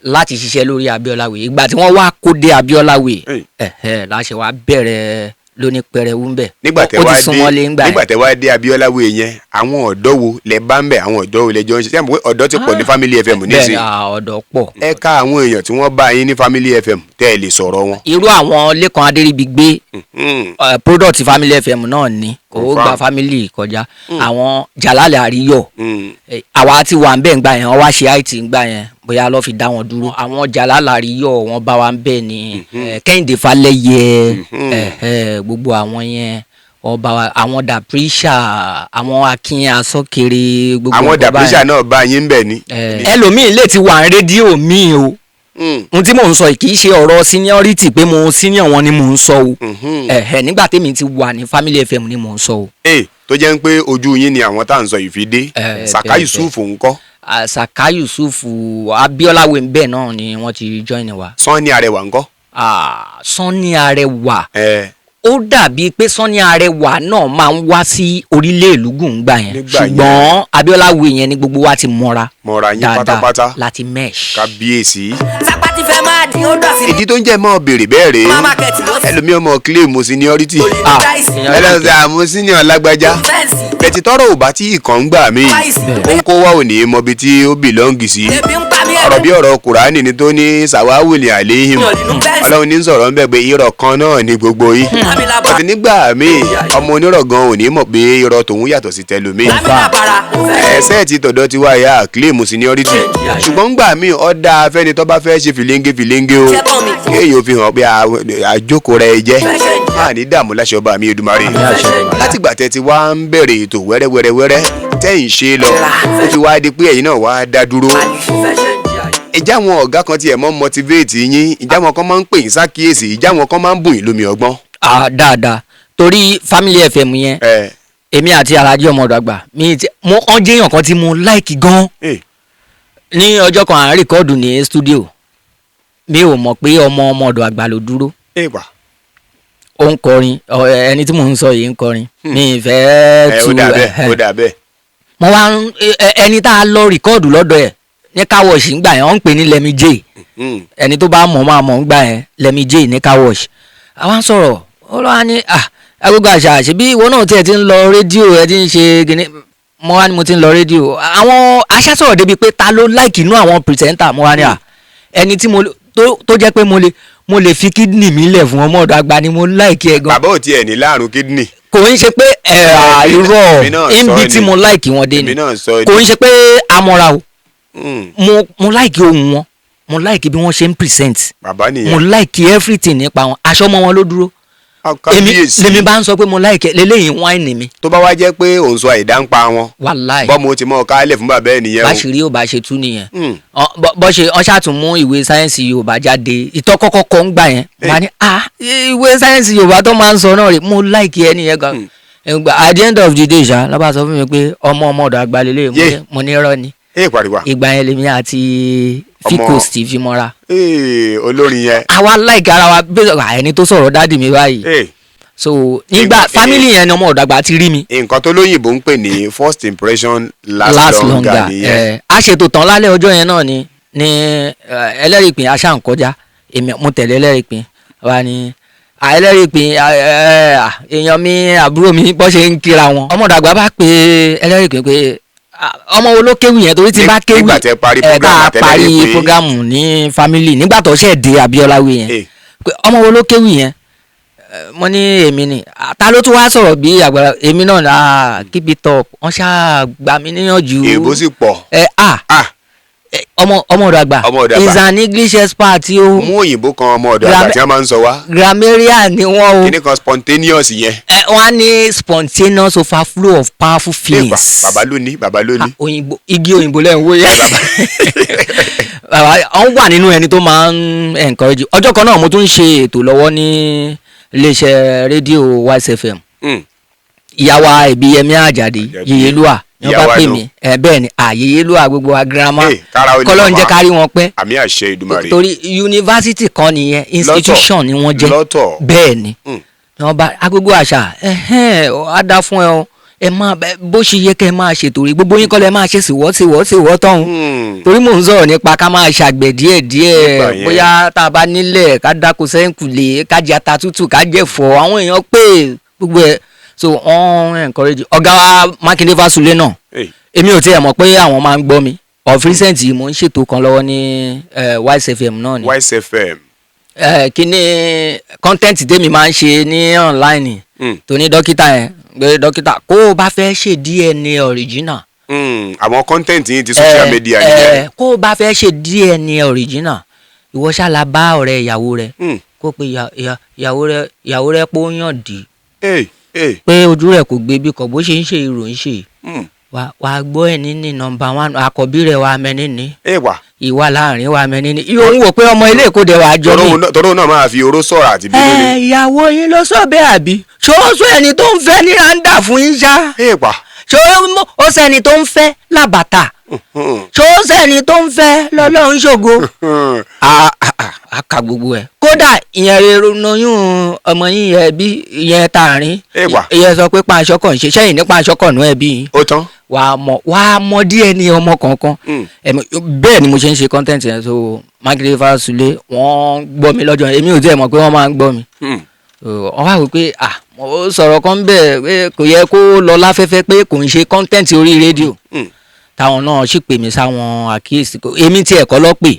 láti ṣiṣẹ́ lórí Abiola Way. Ìgbà tí wọ́n wá kó dé Abiola Way, ẹ̀hẹ́, láṣẹ wá bẹ̀rẹ̀ lóní pẹrẹwu ń bẹ̀. Nígbà tẹ Ó wá ti súnmọ́ lé dé ńgbà nígbà yẹn. tẹ wá dé Abiola Way yẹn, àwọn ọ̀dọ́ wo lẹ bá ń bẹ̀? Àwọn ọ̀dọ́ wo lẹ jọ ń ṣe? Sẹ́yìn pé ọ̀dọ́ ti pọ̀ ní Family FM Bẹ́ẹ̀ ni. nísìnyí? Ọ̀dọ́ pọ̀. Ẹ ká àwọn èèyàn tí wọ́n bá yín ní Family FM tẹ́ ẹ lè sọ̀rọ̀ wọn. Irú àwọn Lẹ́kan Adéríbigbé, product Family FM náà ni kò Confirm. gba family kọjá. Àwọn Jalal Àríyọ̀, àwa ti wà ń bẹ̀ ńgbà yẹn, wọ́n wá ṣe IT ńgbà yẹn, bóyá lọ́ fi dá wọn dúró. Àwọn Jalal Àríyọ̀, wọ́n bá wa ń bẹ̀ ni. Kẹ́hìndé Falẹ́yẹ, gbogbo àwọn yẹn wọ́n bá wa, àwọn Dàpríṣà, àwọn Akin Asọ́kiri, gbogbo Àwọn nǹkan báyẹn. Dàpíṣà náà bá yín ń bẹ̀ ni. Ẹlòmíì lè ti wà ní rédíò míì o. Ohun tí mò ń sọ yìí kì í ṣe ọ̀rọ̀ seniority pé mo senior wọn ni mò ń sọ o. Ẹ̀hẹ̀, nígbà tèmi ti wà ní Family FM ni mò ń sọ o. Ee, tó jẹ́ ń pé ojú yín ni àwọn tá à ń sọ yìí fi dé. Saka Yusuf ńkọ́? Saka Yusuf, Abiola Way bẹ́ẹ̀ náà ni wọ́n ti join wa. Sanni Arẹwà ńkọ́? Ah, Sanni Arẹwà, Ẹ ó dàbí pé Sanni Arẹwà náà máa ń wá sí orílẹ̀ ìlúgùn gbà yẹn. Nígbà yẹn. Ṣùgbọ́n Abiola Way yẹn ni gbogbo wa ti mọ́ra Mọ́ra yín dáadáa pátápátá. láti mesh. Kábíyèsí. Sápá ti fẹ́ máa dín ó dọ̀sí. Ìdí tó ń jẹ́ mọ́ béèrè bẹ́ẹ̀ rèé, Mama kẹ̀tì ló sì. ẹlòmíì ọmọ claim seniority. Ah, Ẹlẹ́sìn àmú senior lágbájá. Fẹ́ǹsì. Bẹ̀tì tọ́rọ̀ ò bá tí ìkàn ń gbà mí, Báyìí. ó ń kó wá òní mọbi tí ó bìlọ́ǹgì sí. Ebi ń pa mí. Ọ̀rọ̀ bí ọ̀rọ̀ Kùránì ni tó ní sàwáwìlì àléhìm. Ọlọ́run ní sọ̀rọ̀ ń bẹ̀ pé irọ́ kan náà ni gbogbo yìí. Ọ̀tí nígbà míì ọmọ onírọ̀ gan ò ní mọ̀ pé irọ́ tòun yàtọ̀ sí tẹlòmíì. Ẹsẹ̀ ti tọ̀dọ̀ ti wá ya claim seniority, ṣùgbọ́n gbà míì ọ̀dà afẹ́ni tó bá fẹ́ ṣe fìlẹ́ńgé fìlẹ́ńgé o, kéèyàn fi hàn pé àjókòó rẹ̀ jẹ́ máa ní dààmú láṣẹ ọba mi Èdùmàrè. Látìgbà tẹ́ ti wá ń bẹ̀rẹ̀ ètò wẹ́rẹ́wẹ́rẹ́wẹ́rẹ́ tẹ́yìn ṣe lọ, ó fi wá di pé ẹ̀yin náà wá dá dúró. Ìjà àwọn ọ̀gá kan tiẹ̀ mọ́ motivate yín, ìjà àwọn kan máa ń pè yín sákìyèsí, ìjà àwọn kan máa ń bùn yín lómi ọgbọ́n? Ah, dáadáa, torí Family FM yẹn, èmi àti Alhaji Ọmọdé Àgbà mi ti mo ọ́n jẹ́yàn kan tí mo like gan. Ní ọjọ́ kan, à ń record ní studio, mi ò mọ̀ pé ọmọ Ọmọdé Àgbà ló dúró. Ó ń kọrin. Ẹni tí mò ń sọ yìí ń kọrin, mi ì fẹ́ Ẹ tu. Ó dà bẹ́ẹ̀, ó dà bẹ́ẹ̀. Mo wá ń ẹni tá a lọ record lọ́dọ̀ ẹ̀ ní car wash ńgbà yẹn, wọ́n ń pè ní Lemi J. Ẹni tó bá mọ̀ máa mọ̀ ńgbà yẹn, Lemi J ní car wash. Àwa ń sọ̀rọ̀, ó lọ́wọ́ ní Agogo Àṣà, ṣebí ìwọ náà tiẹ̀ ti ń lọ rédíò, ẹ ti ń ṣe gíní. Mo wá ní mo ti ń lọ rédíò. Àwọn aṣá sọ̀rọ̀ débi pé ta ló like inú àwọn presenter. Mo wá ní ẹni tí mo tó jẹ́ pé mo lè fi kidney mi lẹ̀ fún, ọmọ ọ̀dọ̀ àgbà ni, mo like ẹ gan. Bàbá ò tiẹ̀ ní láàrùn kidney. Kò ń ṣe pé ẹ irọ́. Èmi náà sọ níbi ni. tí mo like wọn dé Èmi ni. náà sọ ni. Kò ń ṣe pé amọ̀ra o. Mo like ohùn wọn, mo like bí wọ́n ṣe ń present. Bàbá Mo nìyẹn. like everything nípa wọn. Aṣọ ọmọ wọn ló dúró. Èmi Kábíyèsí. lèmi bá ń sọ pé mo like lélẹ́yìn wáìnì mi. Tó bá wá jẹ́ pé òun sọ àìdá ń pa wọn, Wàláì. bọ́mọ ti mọ́ ọ kálẹ̀ fún bàbá ẹ̀ nìyẹn o. Báṣìírí ò bá ṣe tú nìyẹn. Hmm. Bọ́ ṣe wọ́n ṣàtún mú ìwé sáyẹ́ǹsì Yorùbá jáde, ìtọ́ kọ́kọ́ kọ́ ń gbà yẹn, wọ́n á ní ìwé sáyẹ́ǹsì Yorùbá tó máa ń sọ náà rè, mo like ẹni yẹn gan. Ìgbà at the end of the day ṣá, lọ́ba sọ fún mi pé ọmọ ọmọ ọ̀dọ̀ àgbà lélẹ̀. Yé. Mo ní irọ́ ni. Ẹ pariwo. Ìgbà yẹn lèmi àti Fikost fi mọ́ra. Ee, olórin yẹn. Àwa like ara wa based on ẹni tó sọ̀rọ̀ daddy mi báyìí. So nígbà family yẹn ni ọmọ ọ̀dọ̀ àgbà ti rí mi. Nǹkan tó lóyìnbó ń pè ní first impression last, Last longer, longer nìyẹn. Ẹ a ṣètò tán lálẹ́ ọjọ́ yẹn náà ni ní ẹlẹ́rìípín aṣá ń kọjá, èmi mo tẹ̀lé ẹlẹ́rìípín wa ni ẹlẹ́rìípín èèyàn mi, àbúrò mi, bọ́ ṣe ń kíra wọn. Ọmọdàgbà bá pe ẹlẹ́rìípín pé ọmọ wo ló kéwì yẹn, torí tí bá kéwì Nígbà tẹ́ parí ẹ program tá a parí àtẹlẹ́rìípín. Program ní family nígbà tó ṣẹ̀ dé Abiola Way yẹn, pé ọmọ wo ló kéwì yẹn. Mo ní èmi ni. Ta ló tún wá sọ̀rọ̀ bí àgbàlá èmi náà? Keep it up, wọ́n ṣáà gbà mí níyànjú. Èèbó sì pọ̀. Ẹ ọmọ ọmọ ọ̀dọ̀ àgbà Ọmọ ọ̀dọ̀ àgbà. is an English expert o. Mú òyìnbó kan, ọmọ ọ̀dọ̀ àgbà tí wọ́n máa ń sọ wá. Grammarian ni wọ́n o. Kíní kan spontaneous yẹn. Ẹ wọ́n á ní spontaneous overflow of powerful feelings. Bàbá ló ní, bàbá ló ní. Òyìnbó, igi òyìnbó lẹ́ ń wó yẹn. Bàbá ọ̀n wà nínú ẹni tó máa ń encourage. Ọjọ́ kan náà, mo tún ń ṣe ètò lọ́wọ́ ní iléeṣẹ́ rédíò Wise FM. Ìyàwó Ìbíyẹmí Àjàdí, Àjàdí. Yèyélúà ni wọ́n bá Ìyàwó pè àná. mí. Ẹ bẹ́ẹ̀ ni, Yèyélúà, gbogbo wa girama, Eh, kára ó lè kọ́lọ́ ń jẹ́ màmá. kárí wọn pẹ́. Àmì àṣẹ Èdùmàrè. Torí yunifásitì kan nìyẹn, institution ni wọ́n jẹ́. Lọ́tọ̀. Bẹ́ẹ̀ ni. Ni wọ́n bá Agogo Àṣà, ẹ̀hẹ́n, á dá fún ẹ o, ẹ máa bó ṣe yẹ kẹ́ ẹ máa ṣètò rí, gbogbo yín kọ́ lẹ máa ṣe síwọ́ síwọ́ síwọ́ tọ̀hún. Torí mò ń sọ̀rọ̀ nípa ká máa ṣàgbẹ̀ díẹ̀ díẹ̀. Nígbà yẹn. Bóyá tá a bá nílẹ̀, ká dáko sẹ́ńkùlé, ká jẹ ata tútù, ká jẹ̀fọ́, àwọn èèyàn pé gbogbo ẹ̀. So wọ́n encourage ọ̀gá wa Mákindé Fásulẹ̀ náà. Èmi ò tiẹ̀ mọ̀ pé àwọn máa ń gbọ́ mi. Of recent yìí, mò ń ṣètò kan lọ́wọ́ ní Wise FM náà ni. Wise FM. Kíní content tèmi máa ń ṣe ní online tó ní dókítà yẹn pé dókítà, kó o bá fẹ́ ṣe DNA original. Àwọn content yìí ti social media nìyẹn. Kó o bá fẹ́ ṣe DNA original, ìwọ ṣáà bá ọ̀rẹ́ ìyàwó rẹ, kó pe ìyàwó rẹ pé ó yàn dì pé ojú rẹ̀ kò gbé bí kò bó ṣe ń ṣe ìròyìn ṣe, wà á gbọ́ ẹ̀ ní number one, àkọ́bí rẹ̀ wà mẹ́ni ní Ẹ wà. ìwà láàrin wà mẹ́ni ní yóò ń wò pé ọmọ ilé ìkóde wà á jọ mí. Tọ́rọ náà máa fi oró sọ̀rọ̀ àti bínú ni. Ẹ ìyàwó yín ló sọ bẹ́ẹ̀, àbí ṣó ẹni tó ń fẹ́ ní randa fún yín ṣá? Ẹ wà. Ṣó ó sẹ́ni tó ń fẹ́ làbàtà? Ṣó sẹ́ni tó ń fẹ́ lọ́lọ́run ṣògo? A ka gbogbo ẹ̀, kódà ìyẹn rere lóyún ọmọ yín yẹn bí ìyẹn tààrin. Ẹ wà. Ìyẹn sọ pé paṣọkọ̀ ń ṣe sẹ́yìn ní paṣọkọ̀ nù ẹbí yín. Ó tán. Wàá mọ̀ díẹ̀ ní ọmọ kọ̀ọ̀kan. Bẹ́ẹ̀ ni mo ṣe ń ṣe content yẹn. So Mákindé Fásulẹ̀, wọ́n gbọ́ mi lọ́jọ́ yẹn, èmi ò tiẹ̀ mọ̀ pé wọ́n máa ń gbọ́ mi. Wọ́n wá wí pé mo sọ̀rọ̀ kan bẹ́ẹ̀ pé kò yẹ kó lọ láfẹ́fẹ́, pé kò ń ṣe content orí rédíò. Táwọn náà sì pè mí sáwọn àkíyèsí, èmi tí ẹ̀kọ́ lọ pè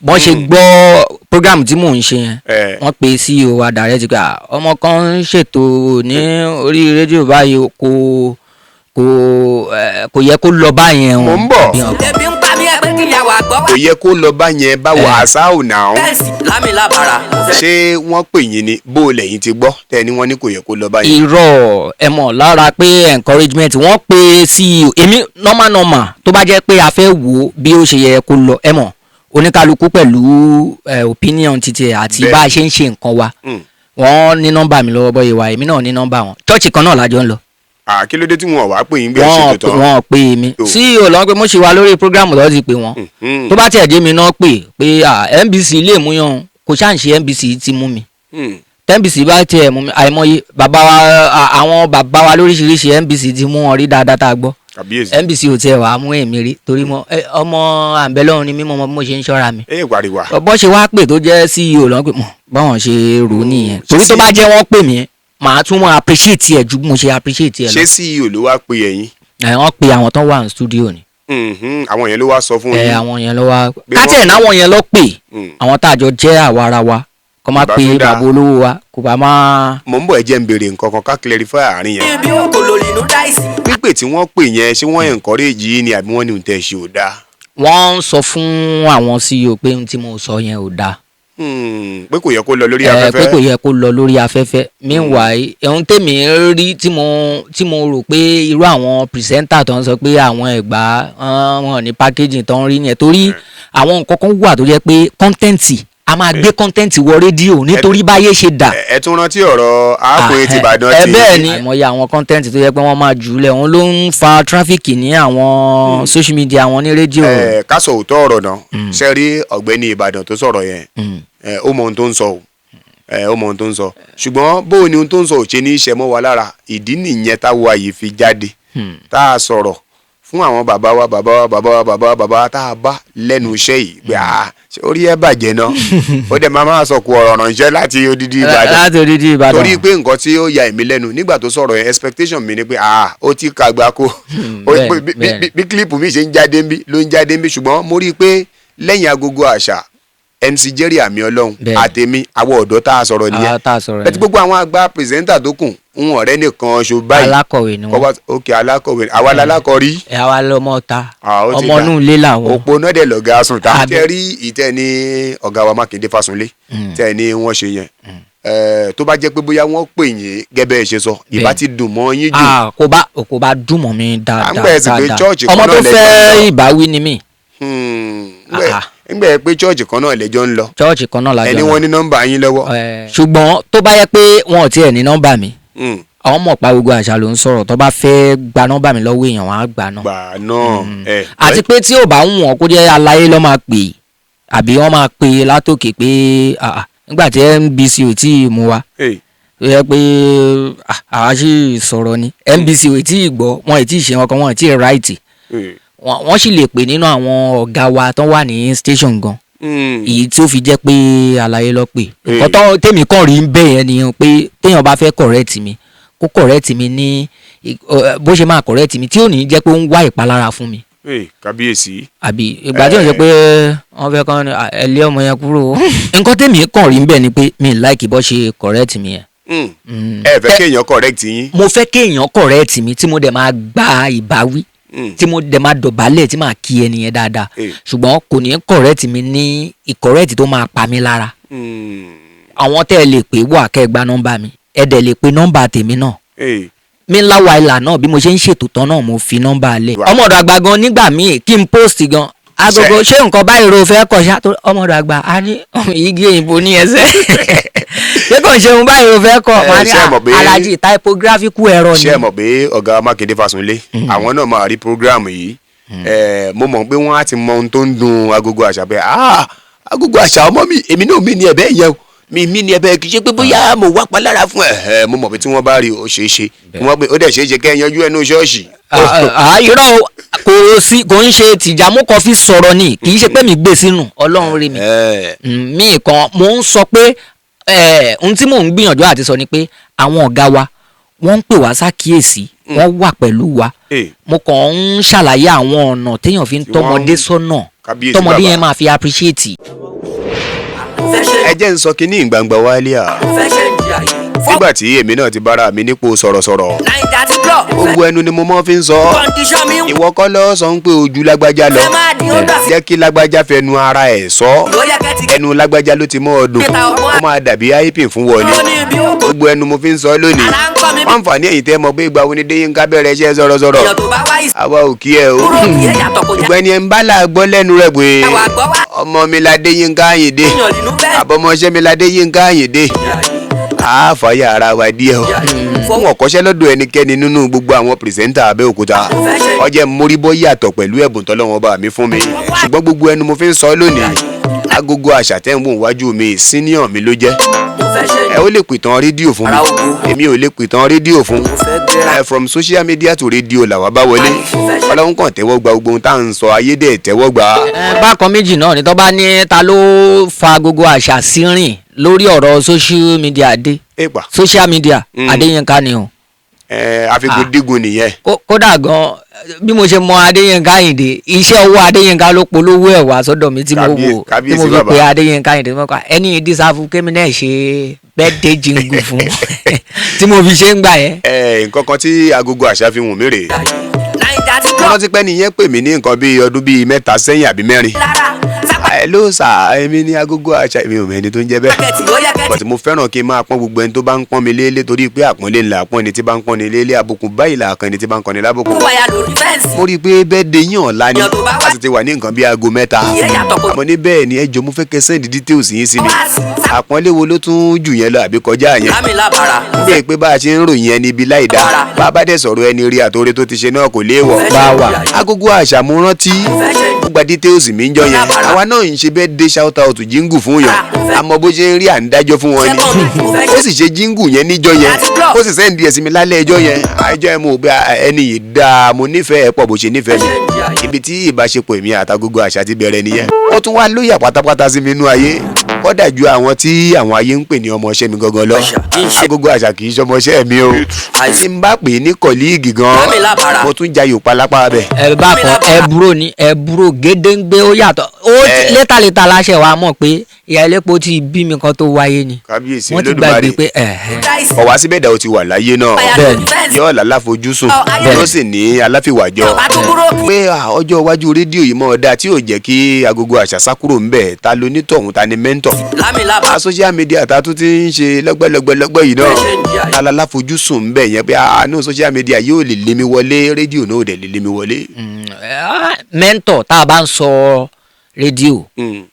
bọ́n ṣe gbọ́ program tí mò ń ṣe yẹn, wọ́n pe CEO wa direct pé, "Ah, ọmọ kan ń ṣètò ní orí rédíò báyìí o, kò yẹ kó lọ báyẹn o." Mò ń bọ̀. Bí wọn kọ. Ebi ń pa mí, ẹgbẹ́ kíyàwó àgbọ̀ wá. Kò yẹ kó lọ bá yẹn báwo àṣà ò nà án. Bẹ́ẹ̀sì lámìlábàrà mo fẹ́. Ṣé wọ́n pè yín ni? Bó o lẹ́yìn ti gbọ́ tẹ́ ni wọ́n ní kò yẹ kó lọ bá yẹn? Irọ́, ẹ mọ̀ lára pé encouragement wọ́n pe CEO. Èmi normal normal, tó bá jẹ́ pé a fẹ́ wò ó bí ó ṣe yẹ kó lọ, ẹ mọ̀ oníkálukú pẹ̀lú opinion titi ẹ̀ àti bá a ṣe ń ṣe nǹkan wa. Wọ́n ní nọ́mbà mi lọ́wọ́ bọ́yìí wa, èmi náà ní nọ́mbà wọn, church kan náà lájọ ń lọ. À, kí ló dé tí wọn ò wá pè yín bí ẹ Wọ́n ṣètò tán? wọ́n pè mí. Tó. CEO lọ́n pé mo ṣe wà lórí program lọ́ọ́ ti pè wọ́n. Tó bá tiẹ̀ jẹ́ mi náà pè pé, ah, NBC lè mú yan, kò ṣáà ń ṣe NBC ti mú mi. NBC bá tiẹ̀ mú mi, àìmọye bàbá wa, àwọn bàbá wa lóríṣiríṣi NBC ti mú wọn rí dáadáa tá a gbọ́. Kàbíyèsí. NBC ò tiẹ̀ wàá mú èmi rí torí mo ọmọ àǹbẹ̀lọ́run ni mímọ́ bí mo ṣe ń ṣọ́ra mi. Ẹ wàríwà. Bọ́n ṣe wá pè tó jẹ́ CEO lọ́n pè mọ̀ báwọn ṣe rò ó nìyẹn, torí tó bá jẹ́ wọ́n pè mí, màá tún mọ́ appreciate ẹ̀ ju bí mo ṣe appreciate ẹ̀ lọ. Ṣé CEO ló wá pè ẹ̀yin? Ẹ, wọ́n pe àwọn tó wà ní studio ni. Àwọn yẹn ló wá sọ fún Ẹ yín? àwọn yẹn ló wá Pé kátẹ̀ náwọn yẹn lọ pè àwọn tá a jọ jẹ́ àwa ara wa kọ́ máa Ìbá pe tún dáa. bàbá olówó wa kò bá máa. Mò ń bọ̀, ẹ jẹ́ ń béèrè nǹkan kan ká clarify àárín yẹn. Ibi òkò lòlì inú dáìsì. Pípè tí wọ́n pè yẹn, ṣé wọ́n encourage yín ni àbí wọ́n ní ohun tẹ́ ṣe ò dáa? Wọ́n ń sọ fún àwọn CEO pé ohun tí mo sọ yẹn ò dáa. Pé kò yẹ kó lọ lórí Ẹ afẹ́fẹ́. pé kò yẹ kó lọ lórí afẹ́fẹ́. Meanwhile, ohun tèmi rí tí mo rò pé irú àwọn presenter tó ń sọ pé àwọn ẹ̀gbá wọn ní packaging tó ń rí yẹn, torí àwọn nǹkan kan wà tó jẹ́ pé content, a máa gbé content wọ rédíò nítorí báyé ṣe dà. Ẹ tún rántí ọ̀rọ̀ arákùnrin ti Ìbàdàn Ẹ ti bẹ́ẹ̀ ni, àìmọye àwọn content tó yẹ pé wọ́n máa jù ú lẹ̀, òun ló ń fa traffic ní àwọn social media wọn ní rédíò. Ẹ ká sọ òótọ́ ọ̀rọ̀ náà, ṣe rí ọ̀gbẹ́ni Ìbàdàn tó sọ̀rọ̀ yẹn, ó mọ ohun tó ń sọ o, ó mọ ohun tó ń sọ, ṣùgbọ́n bó o ní ohun tó ń sọ ò ṣe ní í ṣe mọ́ wa lára. Ìdí nìyẹn táwa yìí fi jáde tá a sọ̀rọ̀ fún àwọn bàbá wa, bàbá wa, bàbá wa, bàbá wa, bàbá wa tá a bá lẹ́nu iṣẹ́ yìí pé, ah, ṣé orí ẹ bàjẹ́ náà, ó dẹ̀ máa máa sọ̀kò ọ̀rọ̀ ránṣẹ́ láti odidi Ìbàdàn? Láti odidi Ìbàdàn. Torí pé nǹkan tí ó ya èmi lẹ́nu nígbà tó sọ̀rọ̀ yẹn, expectation mi ni pé, ah, ó ti kàgbá kó Ó pé bí clip mi ṣe ń jáde ń bí ló ń jáde ń bí, ṣùgbọ́n mo rí i pé lẹ́yìn agogo àṣà, MC Jerry àmì Ọlọ́run àtèmi, àwọn ọ̀dọ́ tá a sọ̀rọ̀ nìyẹn. Àwa tá a sọ̀rọ̀ Bẹ́ẹ̀ tí yẹn. gbogbo àwọn àgbà presenter tó kù ń ọ̀rẹ́ nìkan ṣo báyìí. Alákọ̀wé ni kọ́ wọ́n. Ok, alákọ̀wé àwa lalákọ̀rí. Ẹ àwa lọmọ ta. Ah, ó ti Ọmọ dà. inú ilé làwọn. Òpó náà dẹ̀ lọ̀gá sùn tá. Àbí. Tẹ́ rí ìtẹ́ ní ọ̀gá wa Mákindé Fásunlé tẹ́ ní wọ́n ṣe yẹn, tó bá jẹ́ pé bóyá wọ́n pè yín gẹ́gẹ́ ẹ ṣe sọ, ìbá ti dùn mọ́ yín jù. Ah, kò bá dùn mọ́ mi À ń dáadáa gbà ẹ̀sìn pé dáadáa. church kan Ọmọ náà tó lẹ́jọ́ ń fẹ́ lọ. ìbáwí ni mí. Ńgbẹ́ ńgbẹ́ pé church kan náà lẹ́jọ́ ń lọ. Church kan náà lájọ Ẹni lọ. wọ́n ní nọ́mbà yín lọ́wọ́. Ṣùgbọ́n tó bá yẹ pé wọn ò tiẹ̀ ní nọ́mbà mi, àwọn mọ̀ pa gbogbo àṣà ló ń sọ̀rọ̀, tó bá fẹ́ gba nọ́mbà mi lọ́wọ́ èèyàn, wọn á gbà náà. Gbà náà ẹ. Àti pé tí ò bá ń wọ̀n kó jẹ́ aláyé ló máa pè é, àbí wọ́n máa pè é látòkè pé, ah, ah, nígbà tí NBC ò tí ì mú wa, tó yẹ pé, ah, àwa sì sọ̀rọ̀ ni NBC ò tí ì gbọ́, wọn ò tí ì ṣe wọn kan, wọn ò tí ì right. Wọ́n sì lè pè nínú àwọn ọ̀gá wa tó wà ní station gan, èyí tí ó fi jẹ́ pé àlàyé lọ pé nǹkan tó tèmi kàn rí ń bẹ̀ yẹn nìyẹn, pé téèyàn bá fẹ́ correct mi, kó correct mi ní bó ṣe máa correct mi tí ò ní jẹ́ pé ó ń wá ìpalára fún mi. Kábíyèsí. Àbí ìgbà tí ò ń ṣe pé wọ́n fẹ́ kàn ní, "Ah, ẹ lé ọmọ yẹn kúrò." Nǹkan tèmi kàn rí ń bẹ̀ ni pé mi like bó ṣe correct mi yẹn. Ẹ fẹ́ kéèyàn correct yín. Mo fẹ́ kéèyàn correct mi tí mo dẹ̀ máa gba ìbáwí, tí mo dẹ̀ máa dọ̀bálẹ̀ tí màá kí ẹni yẹn dáadáa, ṣùgbọ́n kò ní correct mi ní ìcorrect tó máa pa mí lára. Àwọn tẹ́ ẹ lè pè wà, kẹ́ ẹ gba nọ́mbà mi, ẹ dẹ̀ lè pe nọ́mbà tèmi náà. Mi ńlá wàhálà náà bí mo ṣe ń ṣètò tán náà, mo fi nọ́mbà lẹ̀. Ọmọ ọ̀dọ̀ àgbà gan nígbà míì kí n post gan agogo, ṣé nǹkan báyìí ro fẹ́ kọ̀ ṣá tó ọmọ ọ̀dọ̀ àgbà á ní igi òyìnbó ní ẹsẹ̀, ṣé kò ń ṣe ohun báyìí ro fẹ́ kọ̀? Máa ní Ṣé ẹ mọ̀ pé- alájí typographical error ni. Ṣé ẹ mọ̀ pé ọ̀gá Mákindé Fásunlé, àwọn náà máa rí program yìí? Mo mọ̀ pé wọ́n á ti mọ ohun tó ń dun agogo àṣà pé, ah, agogo àṣà ọmọ mi, èmi náà mi ní ẹ̀bẹ̀ yẹn o, mi ní ẹ̀bẹ̀, kì í ṣe pé bóyá mo wá palára fún ẹ. Mo mọ̀ pé tí wọ́n bá rí, ó ṣeé ṣe kí wọ́n pé ó dẹ̀ ṣeé ṣe kẹ́ ẹ yanjú ẹnu ṣọ́ọ̀ṣì. Irọ́ o, kò sí, kò ń ṣe tìjàmú kan fi sọ̀rọ̀ ni, kì í ṣe pé mi gbé sínú Ọlọ́run rí mi. Mi kan mo ń sọ pé ohun tí mò ń gbìyànjú àti sọ ni pé àwọn ọ̀gá wa wọ́n ń pè wá sákìyèsí. Wọ́n wà pẹ̀lú wa. Mo kàn ń ṣàlàyé àwọn ọ̀nà téèyàn fi ń Tí wọ́n tọ́mọdé sọ́nà, Kábíyèsí tọ́mọdé bàbá. yẹn máa fi appreciate. Ẹ jẹ́ ń sọ kínní ìgbàngbà wálé à. Nígbà tí èmi náà ti bára mi nípò sọ̀rọ̀sọ̀rọ̀, Naija ti blọ̀. gbogbo ẹnu ni mo mọ́ fi ń sọ. Condition mi ń Ìwọ kọ́ ló sọ ń pé ojú lágbájá lọ. Fẹ́ máa di ó dà sí. Jẹ́ kí lágbájá fẹnu ara ẹ̀ sọ. Ó yẹ kẹ́ ti Ẹnu lágbájá ló ti mọ́ ọ dùn. Ó máa dàbí ipin fún wọ ni. kúrò ní ibi òkú. Gbogbo ẹnu mo fi ń sọ lónìí. Ara ń kọ́ mi bí. Àǹfààní ẹ̀yìn tẹ́ mọ̀ pé ìgbà wo ni Déyínká bẹ̀rẹ̀ iṣẹ́ sọ̀rọ̀sọ̀rọ̀. Èèyàn tó bá wá ìsìn. Àwa ò kí ẹ o. Kúrò kì í yàtọ̀ kò já. Ìgbà ẹni ẹ̀ ń bá là gbọ́ lẹ́nu rẹ̀ pé Àwa gbọ́ wá. ọmọ mi la Déyínká Àyìndé, Èèyàn nínú bẹ́ẹ̀. àbọ̀mọṣẹ́ mi la Déyínká Àyìndé, àáfàyà ara wa díẹ̀ o. Fún ọ̀kọ́ṣẹ́ lọ́dọ̀ ẹnikẹ́ni nínú gbogbo àwọn pìrìsẹ́ńtà Abẹ́òkúta, ọjẹ́ móríbọ́ yàtọ̀ pẹ̀lú ẹ̀bùn tọ́lọ́wọ́n bá mi fún mi. Ṣùgbọ́n gbogbo ẹnu mo fi ń sọ lónìí, agogo àṣà tẹ́ ń wò wájú mi, senior mi ló jẹ́. Ẹ ó lè pìtàn rédíò fún mi, èmi ò lè pìtàn rédíò fún ẹ. From social media to radio làwa bá wọlé. Ọlọ́run kàn tẹ́wọ́ gba gbogbo ohun tá à ń sọ, ayédè tẹ́wọ́ gbà á. Bákan méjì náà ni tó bá ní ta ló fa gbogbo àṣà sírìn lórí ọ̀rọ̀ social media dé. Èpà. Social media, Adéyínká ni o. Ẹ àfikún dígun nìyẹn. Kódà gan, bí mo ṣe mọ Adéyínká Àyìndé, iṣẹ́ ọwọ́ Adéyínká ló polówó ẹ̀ wá sọ́dọ̀ mi tí mo wò tí Kábíyèsí mo fi bàbá. pe Adéyínká Àyìndé, mo kọ́ ẹni ìdísàfù kémi náà ṣe birthday jingle fún tí mo fi ṣe ń gbà yẹn. Ẹ nǹkan kan tí agogo àṣà fi wùn mí rèé. Naija ti blọ̀. Wọ́n ti pẹ́ nìyẹn pè mí ní nǹkan bíi ọdún bíi 3 sẹ́yìn àbí 4. Lára sápá Ẹ ló sà, èmi ní agogo àṣà, èmi ò mọ ẹni tó ń jẹ́ bẹ́ẹ̀. kẹ́tì ó yẹ kẹ́tì. But mo fẹ́ràn kí n máa pọ́n gbogbo ẹni tó bá ń pọ́n mi lélé, torí pé àpọ́nlé ńlá pọ́n ẹni tí bá ń pọ́n ni lélé, àbùkù báyìí là kan ẹni tí bá ń kọ́ni lábùkù. Wáyà lórí fẹ́ǹsì. Mo rí i pé birthday yín ọ̀la ni, Èèyàn tó bá wá- a sì ti wà ní nǹkan bíi aago 3. Ìyẹn yàtọ̀ kò- Àmọ́ ní bẹ́ẹ̀ ni, ẹ jọ̀ọ́, mo fẹ́ kẹ́ send details yín sí mi. Wá sí sá- Àpọ́nlé wo ló tún jù yẹn lọ àbí kọjá yẹn? Lámì lábàrà. Bí ẹ pé bá a ṣe ń ròyìn ẹni ibi láì dá, bá a bá dẹ̀ sọ̀rọ̀ ẹni rí àtòrè tó ti ṣe náà, kò léèwọ̀. Bá wà. Agogo àṣà, mo rántí ó gba details mi ń jọ yẹn. Àwa náà ń ṣe birthday shout out jingle fún yàn, àmọ́ bó ṣe ń rí, à ń dájọ́ fún wọn ni. Ó sì ṣe jingle yẹn níjọ́ yẹn, ó sì send ẹ̀ sí mi lálẹ́ ẹjọ́ yẹn. Àìjọ́ yẹn mo gbé ẹni yìí dáa, mo nífẹ̀ẹ́ pọ̀ bó ṣe nífẹ̀ẹ́ mi. Ibi tí ìbáṣepọ̀ èmi àtàgogo àṣà ti bẹ̀rẹ̀ nìyẹn. Ó tún wá lóyà pátápátá sí mi inú ayé, kódà ju àwọn tí àwọn ayé ń pè ní ọmọọṣẹ́ mi gangan lọ. Agogo àṣà kì í ṣọmọṣẹ́ mi o. Tí n bá pè é ní colleague gan, Lámì lábàrà. mo tún jayò pálápá bẹ̀. Ẹ bákan ẹ búrò ní ẹ búrò gédéǹgbé, ó yàtọ̀ ó Ẹ. létàlétà láṣẹ wa mọ̀ pé ìyá elépo ti bí mi kan tó wáyé ni. Kábíyèsí Wọ́n ti Olódùmarè. gbàgbé pé ẹ̀hẹ́n. Dáìsì. Ọ̀wá síbẹ̀ dà, ó ti wà láyé náà. Wáyà Bẹ́ẹ̀ni. lórí fẹ́ǹsì. Yóò láláfojúsùn, Bẹ́ẹ̀ni. yóò sì ní aláfìwàjọ Bàbá tó kúrò. pé ọjọ́ iwájú rédíò yìí mọ̀ ọ́ dáa tí yóò jẹ́ kí agogo àṣà sá kúrò ńbẹ̀. Ta ló ní tọ̀hún? Ta ni mẹ́ńtọ̀? Lámì lábàrà. A social media ta tún ti ń ṣe lọ́gbẹ́lọ́gbẹ́lọ́gbẹ́ yìí náà, ta la láfojúsùn ńbẹ̀ yẹn pé àánú social media yóò lè lé mi wọlé, rédíò náà ò dẹ̀ lè lé mi wọlé? Mentor tá a bá ń sọ rédíò,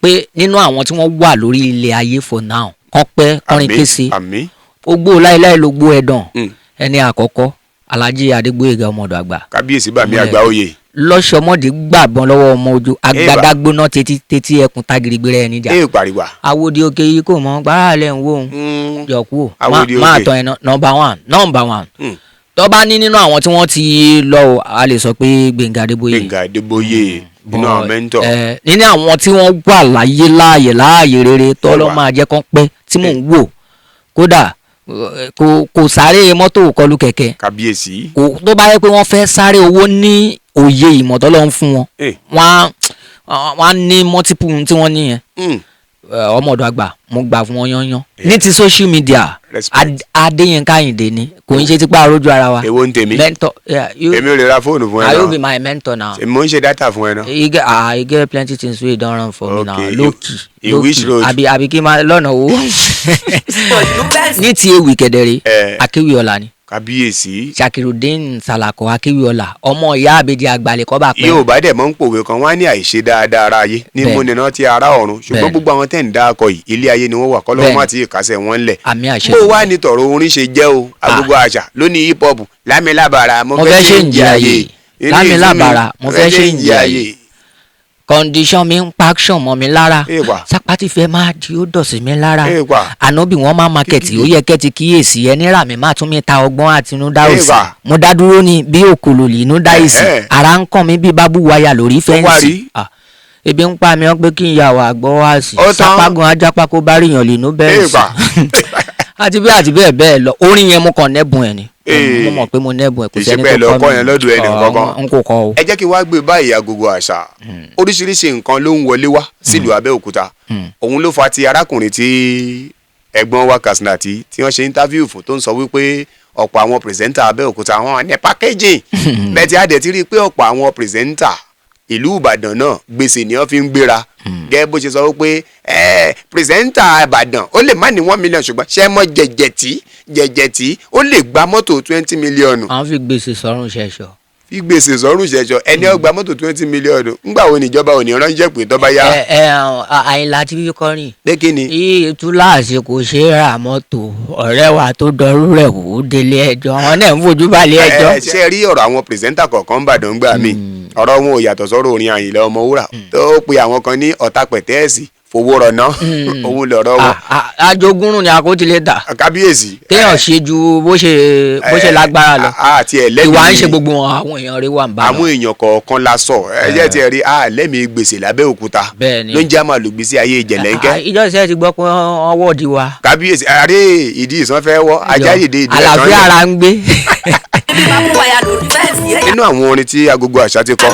pé nínú àwọn tí wọ́n wà lórí ilẹ̀ ayé for now kán pẹ́ kọrin Àmín, kése, àmín. ogbó láéláé ló gbó ẹ̀dàn. Ẹni àkọ́kọ́, Alhaji Adégbóyèga ọmọdọ̀ àgbà. Kábíyèsí bàmí àgbà oyè. Lọ́sọmọdé gbàgbọ́n lọ́wọ́ ọmọ ojú agbada gbóná tètè tètè ẹkùn tagirigbèrè ẹni jà. Ẹ pariwa. Awòdì òkè yìí kò mọ gbára lẹ̀ ń wò ó yọkú o. Awòdì Máa òkè. tán ẹ number one, number one. Tó bá ní nínú àwọn tí wọ́n ti lọ o, a lè sọ pé Gbẹ̀ngà Adébóyè. Gbẹ̀ngà Adébóyè nínú àwọn mẹ́ńtọ̀. Nínú àwọn tí wọ́n wà láyé láàyè láàyè rere tọ́lọ́ Ẹwà. máa jẹ́ kán pẹ́ tí mò ń wò, kódà kò sáré mọ́tò kọlù kẹ̀kẹ́. Kábíyèsí. Kò tó bá yẹ pé wọ́n fẹ́ sáré owó ní òye ìmọ̀ tọ́lọ́ ń fún wọn, wọ́n á ní multiple ohun tí wọ́n ní yẹn. Ọmọ ọ̀dọ̀ àgbà, mo gbà fún wọn yányán. Ní ti social media, Respect. Adéyínká Àyìndé ni, kò ń ṣe tipa àrójú ara wa. Èwo ń tèmi? Mentor, yeah, you, Èmi ò lè ra fóònù fún ẹ na you be náà. my mentor now. Èmi mò ń ṣe data fún ẹ náà. You get plenty things wey you don run for me now. Okay, Low key, you low which key. road? Àbí kí n máa lọ́nà owó. Ìlú fẹ́ǹsì. Ní ti ewì kẹ̀dẹ̀rẹ̀, Akéwìọlá ni. Kábíyèsí. Shakirudeen Salako Akéwìọlá, ọmọ ìyá àbèjì àgbàlẹ̀ kọ́ bá pẹ́. Yóò bá dẹ̀ mọ́ ń pòwe kan, wọ́n á ní àìṣe dáadáa ara ayé ní Bẹ́ẹ̀ni. múni náà ti ara ọ̀run, ṣùgbọ́n gbogbo àwọn tẹ̀ ń dá akọ yìí, ilé ayé ni wọ́n wà, kọ́lọ́wọ́ má ti kásẹ̀ wọn lẹ̀. Àmì àṣẹ. Bó wá ní tọ̀rọ̀ orin ṣe jẹ́ o, agogo àṣà lóní hip hop, lámìlábàrà mo Mo fẹ́ fẹ́ ṣe ń ṣe jẹ ayé. Lámìlábàrà, mo fẹ́ ṣe ń jẹ ayé. Condition mi ń pa action mọ́ mi lára. Èèwà. Sápátì fẹ́ máa di ó dọ̀sí mi lára. Èèwà. Ànábì wọn máa market, ó yẹ kẹ́ ti kíyèsí ẹni rà mí máa tún mi ta ọgbọ́n àtinúdá òsì. Èèwà. Mo dá dúró ní bí òkòlò lìnú dá ìsì. Ara ń kàn mí bí bábú wáyà lórí wá fẹ́ǹsì. rí. Ah, ebi ń pa mi, wọn pé kí n yà wà gbọ́ wá sí. Ó tán. Sápágun ajápá kó bá ríyàn lìnú bẹ́ẹ̀ sí. Èèwà. Àti bí àti bẹ́ẹ̀ bẹ́ẹ̀ lọ, orin yẹn mo kàn nẹ́bùn ẹ̀ ni. Mo mọ̀ pé mo nẹ́bùn ẹ̀, kò Kì í ṣe sẹ́ni pé ẹ tó lọ kọ́ kọ́ mi. yẹn lọ́dọ̀ ẹnì kankan. N kò kọ́ o. Ẹ jẹ́ kí n wá gbé báyìí, Agogo Àṣà, oríṣiríṣi nǹkan ló ń wọlé wá sílùú Abẹ́òkúta. Òun ló fa ti arákùnrin tí ẹ̀gbọ́n wa Kasinati tí wọ́n ṣe interview fún, tó ń sọ wípé ọ̀pọ̀ àwọn presenter Abẹ́òkúta wọn ní packaging bẹ́ẹ̀, tí a dẹ̀ ti rí i pé ọ̀pọ̀ àwọn presenter ìlú Ìbàdàn náà, gbèsè ni wọ́n fi ń gbéra, gẹ́gẹ́ bó ṣe sọ wípé presenter Ìbàdàn ó lè má ní 1 million, ṣùgbọ́n ṣé mọ́ jẹ̀jẹ̀tì jẹ̀jẹ̀tì ó lè gba mọ́tò 20 million. Àwọn fi gbèsè sọ́rùn ṣẹ̀ṣọ́. Fi gbèsè sọ́rùn ṣẹ̀ṣọ́. Ẹni ó gba mọ́tò 20 million, ńgbà wo níjọba ò ní ránṣẹ́ pé tó bá yá? Ẹ ẹ Àyìnlá tí fi kọrin. Pé kí ni? Iye túláàsì kò ṣeé ra mọ́tò, ọ̀rẹ́ wa tó dọrú rẹ̀ wò ó délé ẹjọ́, àwọn náà ń fojú balẹ̀ ẹjọ́. Ẹ ṣe rí ọ̀rọ̀ àwọn presenter kọ̀ọ̀kan bàdàn gbà mí, ọ̀rọ̀ wọn ò yàtọ̀ sọ́rọ̀ orin Àyìnlá Ọmọwúrà tó pe àwọn kan ní ọ̀tá pẹ̀tẹ́ẹ̀sì fowó rọ̀nà, òun lọ̀rọ̀ wọn. Ajogúnrún ni àkótílẹ̀ dà. Kábíyèsí. Kéèyàn ṣe ju bó ṣe lágbára lọ. Àti ẹlẹ́mìí Ìwà ń ṣe gbogbo wọn, àwọn èèyàn rí wà ń bá lọ. Àwọn èèyàn kọ̀ọ̀kan la sọ, ẹ jẹ́ tiẹ̀ rí lẹ́mìí gbèsè lábẹ́òkúta Bẹ́ẹ̀ni. ló ń jẹ́ àmà lògbèsè ayé ìjẹ̀lẹ́ńkẹ́. Ìjọ ìṣe ti gbọ́ pé wọ́n wọ́ọ̀dì wa. Kábíyèsí, àárẹ̀ ìdí ìsàn fẹ́ wọ́ ajá ìdí ìdí ẹ̀tàn Àlàáfíà yẹn. ara ń gbé. Nínú àwọn orin tí Agogo Àṣà ti kọ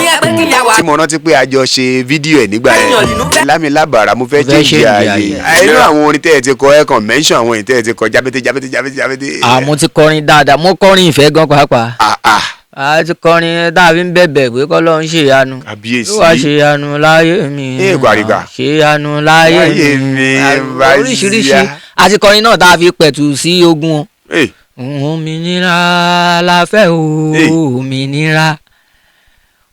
tí mo rántí pé a jọ ṣe fídíò ẹ̀ nígbà yẹn, Lámilábàrà, mo fẹ́ Mo fẹ́ change change ààyè. ààyè. Nínú àwọn orin tẹ́ ẹ ti kọ, ẹ kàn mention àwọn èyí tẹ́ ẹ ti kọ jábété jábété jábété jábété. Mo ti kọrin dáadáa, mo kọrin ìfẹ́ gan pàápàá. Ah, ah, A ti kọrin dàbí ń bẹ̀bẹ̀ pé kọ́lọ́ ń ṣèyanu. Kábíyèsí. Ló wá ṣèyanu láyé mi. Ẹ gbàrígbà. Ṣèyanu láyé Láyé mi. mi, bá Oríṣiríṣi. yá. A ti kọrin náà tá a fi pẹ̀tù sí ogun o. Ẹ, Òmìnira la fẹ́ o. Hey. Òmìnira,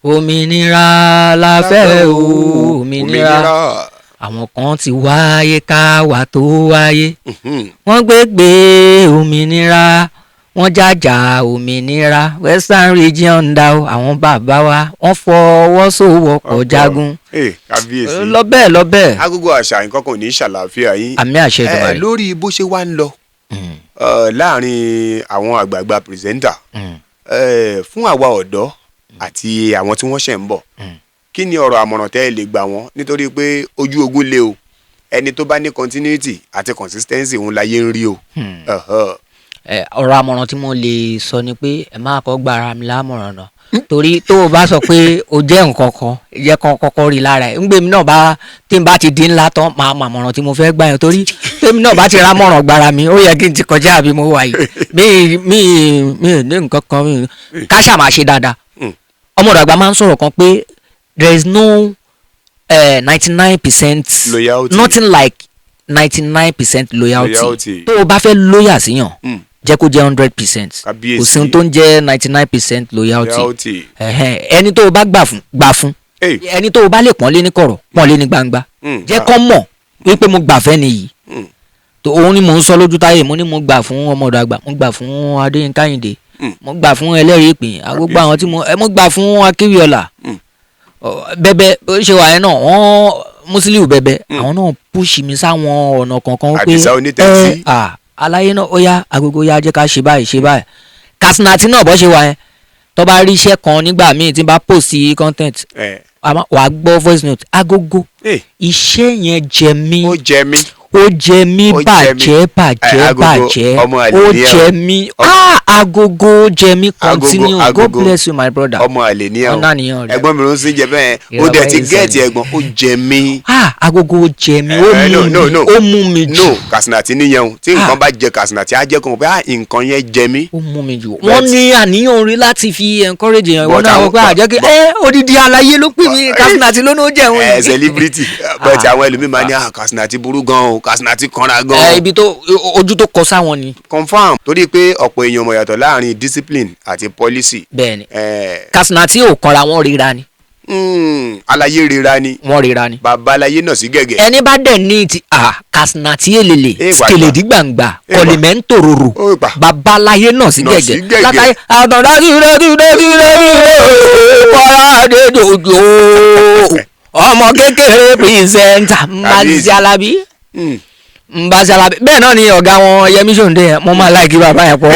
òmìnira la fẹ́ o, òmìnira. Àwọn kan ti wáyé ká wà tó wáyé. Wọ́n gbégbé òmìnira, wọ́n jàjà òmìnira, Western Region dá o. Àwọn bàbá wa, wọ́n fọwọ́sowọ́pọ̀ jagun. Ẹ, kábíyèsí. Lọ bẹ́ẹ̀, lọ bẹ́ẹ̀. Agogo Àṣà, nǹkan kan ò ní ṣàlàáfíà yín. Àmì àṣẹ Ẹ, Èdùmàrè. lórí bó ṣe wá ń lọ láàrin àwọn àgbààgbà presenter, fún àwa ọ̀dọ́ àti àwọn tí wọ́n ṣẹ̀ ń bọ̀, kí ni ọ̀rọ̀ àmọ̀ràn tẹ́ ẹ lè gbà wọ́n? Nítorí pé ojú ogun lé o, ẹni tó bá ní continuity àti consistency, òun láyé ń rí o. Ọ̀họ́. Ọ̀rọ̀ àmọ̀ràn tí mo lè sọ ni pé ẹ má kọ́ gba ara mi lámọ̀ràn náà, torí tó o bá sọ pé o jẹ́ nǹkan kan, jẹ́ kan kọ́kọ́ rí lára ẹ̀ ń gbé mi náà bá tí n bá ti di ńlá tán, máa mọ àmọ̀ràn tí mo fẹ́ gbà yẹn, torí tèmi náà bá ti ra mọ̀ràn gbára mi, ó yẹ kí n ti kọjá àbí mo wà yìí. Mi mi mi ò ní nǹkan kan, mi ká ṣáà máa ṣe dáadáa. Ọmọdé àgbà máa ń sọ̀rọ̀ kan pé there is no 99% Loyalty. Nothing like 99% loyalty. Loyalty. Tó o bá fẹ́ loyal síyàn, jẹ́ kó jẹ́ 100%. Kábíyèsí. Kò sí ohun tó ń jẹ́ 99% loyalty. Loyalty. Ẹ̀hẹ́n, ẹni tó o bá gbà fún, gbà fún. Hey. Ẹni tó o bá lè pọ́nlé ní kọ̀rọ̀, pọ́nlé ní gbangba. Jẹ́ kó mọ̀ wípé mo gbà fẹ́ nìyí. Tó òun ni mò ń sọ lójú táyé, mo ní mo gbà fún ọmọdé àgbà, mo gbà fún Adéyínká Àyìndé, mo gbà fún ẹlẹ́rìí ìpín, gbogbo àwọn tí mo mo gbà fún Akéwìọlá. Bẹ́bẹ́ bó ṣe wà yẹn náà, wọ́n Musiliu bẹ́bẹ́, àwọn náà push mi sáwọn ọ̀nà kọ̀ọ̀kan pé Àdìsá onítẹ̀sí. ẹ aláyé náà, ó yá Agogo, yá jẹ́ ká ṣe báyìí, ṣe báyìí. Kasinati náà bó ṣe wà yẹn, tó bá rí iṣẹ́ kan nígbà míì tí n bá post content, wàá gbọ́ voice note, Agogo, iṣẹ́ yẹn jẹ mí. Ó jẹ mí. Ó jẹ mí. Ó jẹ mí. Bàjẹ́ bàjẹ́. Ẹ, Agogo, Bàjẹ́. ọmọ àlè Ó ni ẹ o. jẹ mí. Agogo, ó jẹ mí. Agogo, Continue, God Agogo, bless you, my brother. Ọmọ àlè ní ẹ o. Ọ̀nà nìyẹn rẹ̀. Ẹ̀gbọ́n mi ló ń sin jẹ bẹ́ẹ̀, ó Ìrọ̀lẹ́ dẹ̀ ti yìí gẹ́ẹ̀tì sẹ́yìn. ẹ̀gbọ́n, ó jẹ mí. Agogo, ó jẹ mí, ó Eh, mú no, mi, no, no. ó mú mi jù. No, Kasinati níyẹn o, tí nǹkan bá jẹ Kasinati, á jẹ́ kó mọ̀ pé nǹkan yẹn jẹ mí. Ó mú mi jù. Wọ́n ní àníyàn orí láti fi encourage èèyàn, ìwọ But náà àwọn- wọ́n pé àjẹ́ kí ẹ odidi aláyé ló pè mí, Kasinati ló ní ó jẹun. Ẹ celebrity, but àwọn ẹlòmíì máa ní Kasinati burú gan o, Kasinati kanra gan Ẹ o. ibi tó ojú tó kọ sáwọn ni. Confam, torí pé ọ̀pọ̀ èèyàn mọ̀ yàtọ̀ láàrin discipline àti policy. Bẹ́ẹ̀ni. Eh, Kasinati ò kanra, wọ́n ríra ni. Aláyé rira ni. Wọ́n ríra ni. Bàbá aláyé náà sí gẹ̀gẹ̀. Ẹni bá dẹ̀ ní ti Kasinati elele Eh, wà skeledi gbangba Eh, wà. kọlìmẹ́ntòròrò Ó gbà. babaláyé náà sí Náà sí gẹ̀gẹ̀ gẹ̀gẹ̀. látàrí àtọ̀dá kọ́lá adédòjò, ọmọ kékeré presenter Mbàzí Alábí. Mbàzí Alábí, bẹ́ẹ̀ náà ni ọ̀gá wọn Yẹmí Ṣòǹdé yẹn, mo máa like bàbá yẹn pọ̀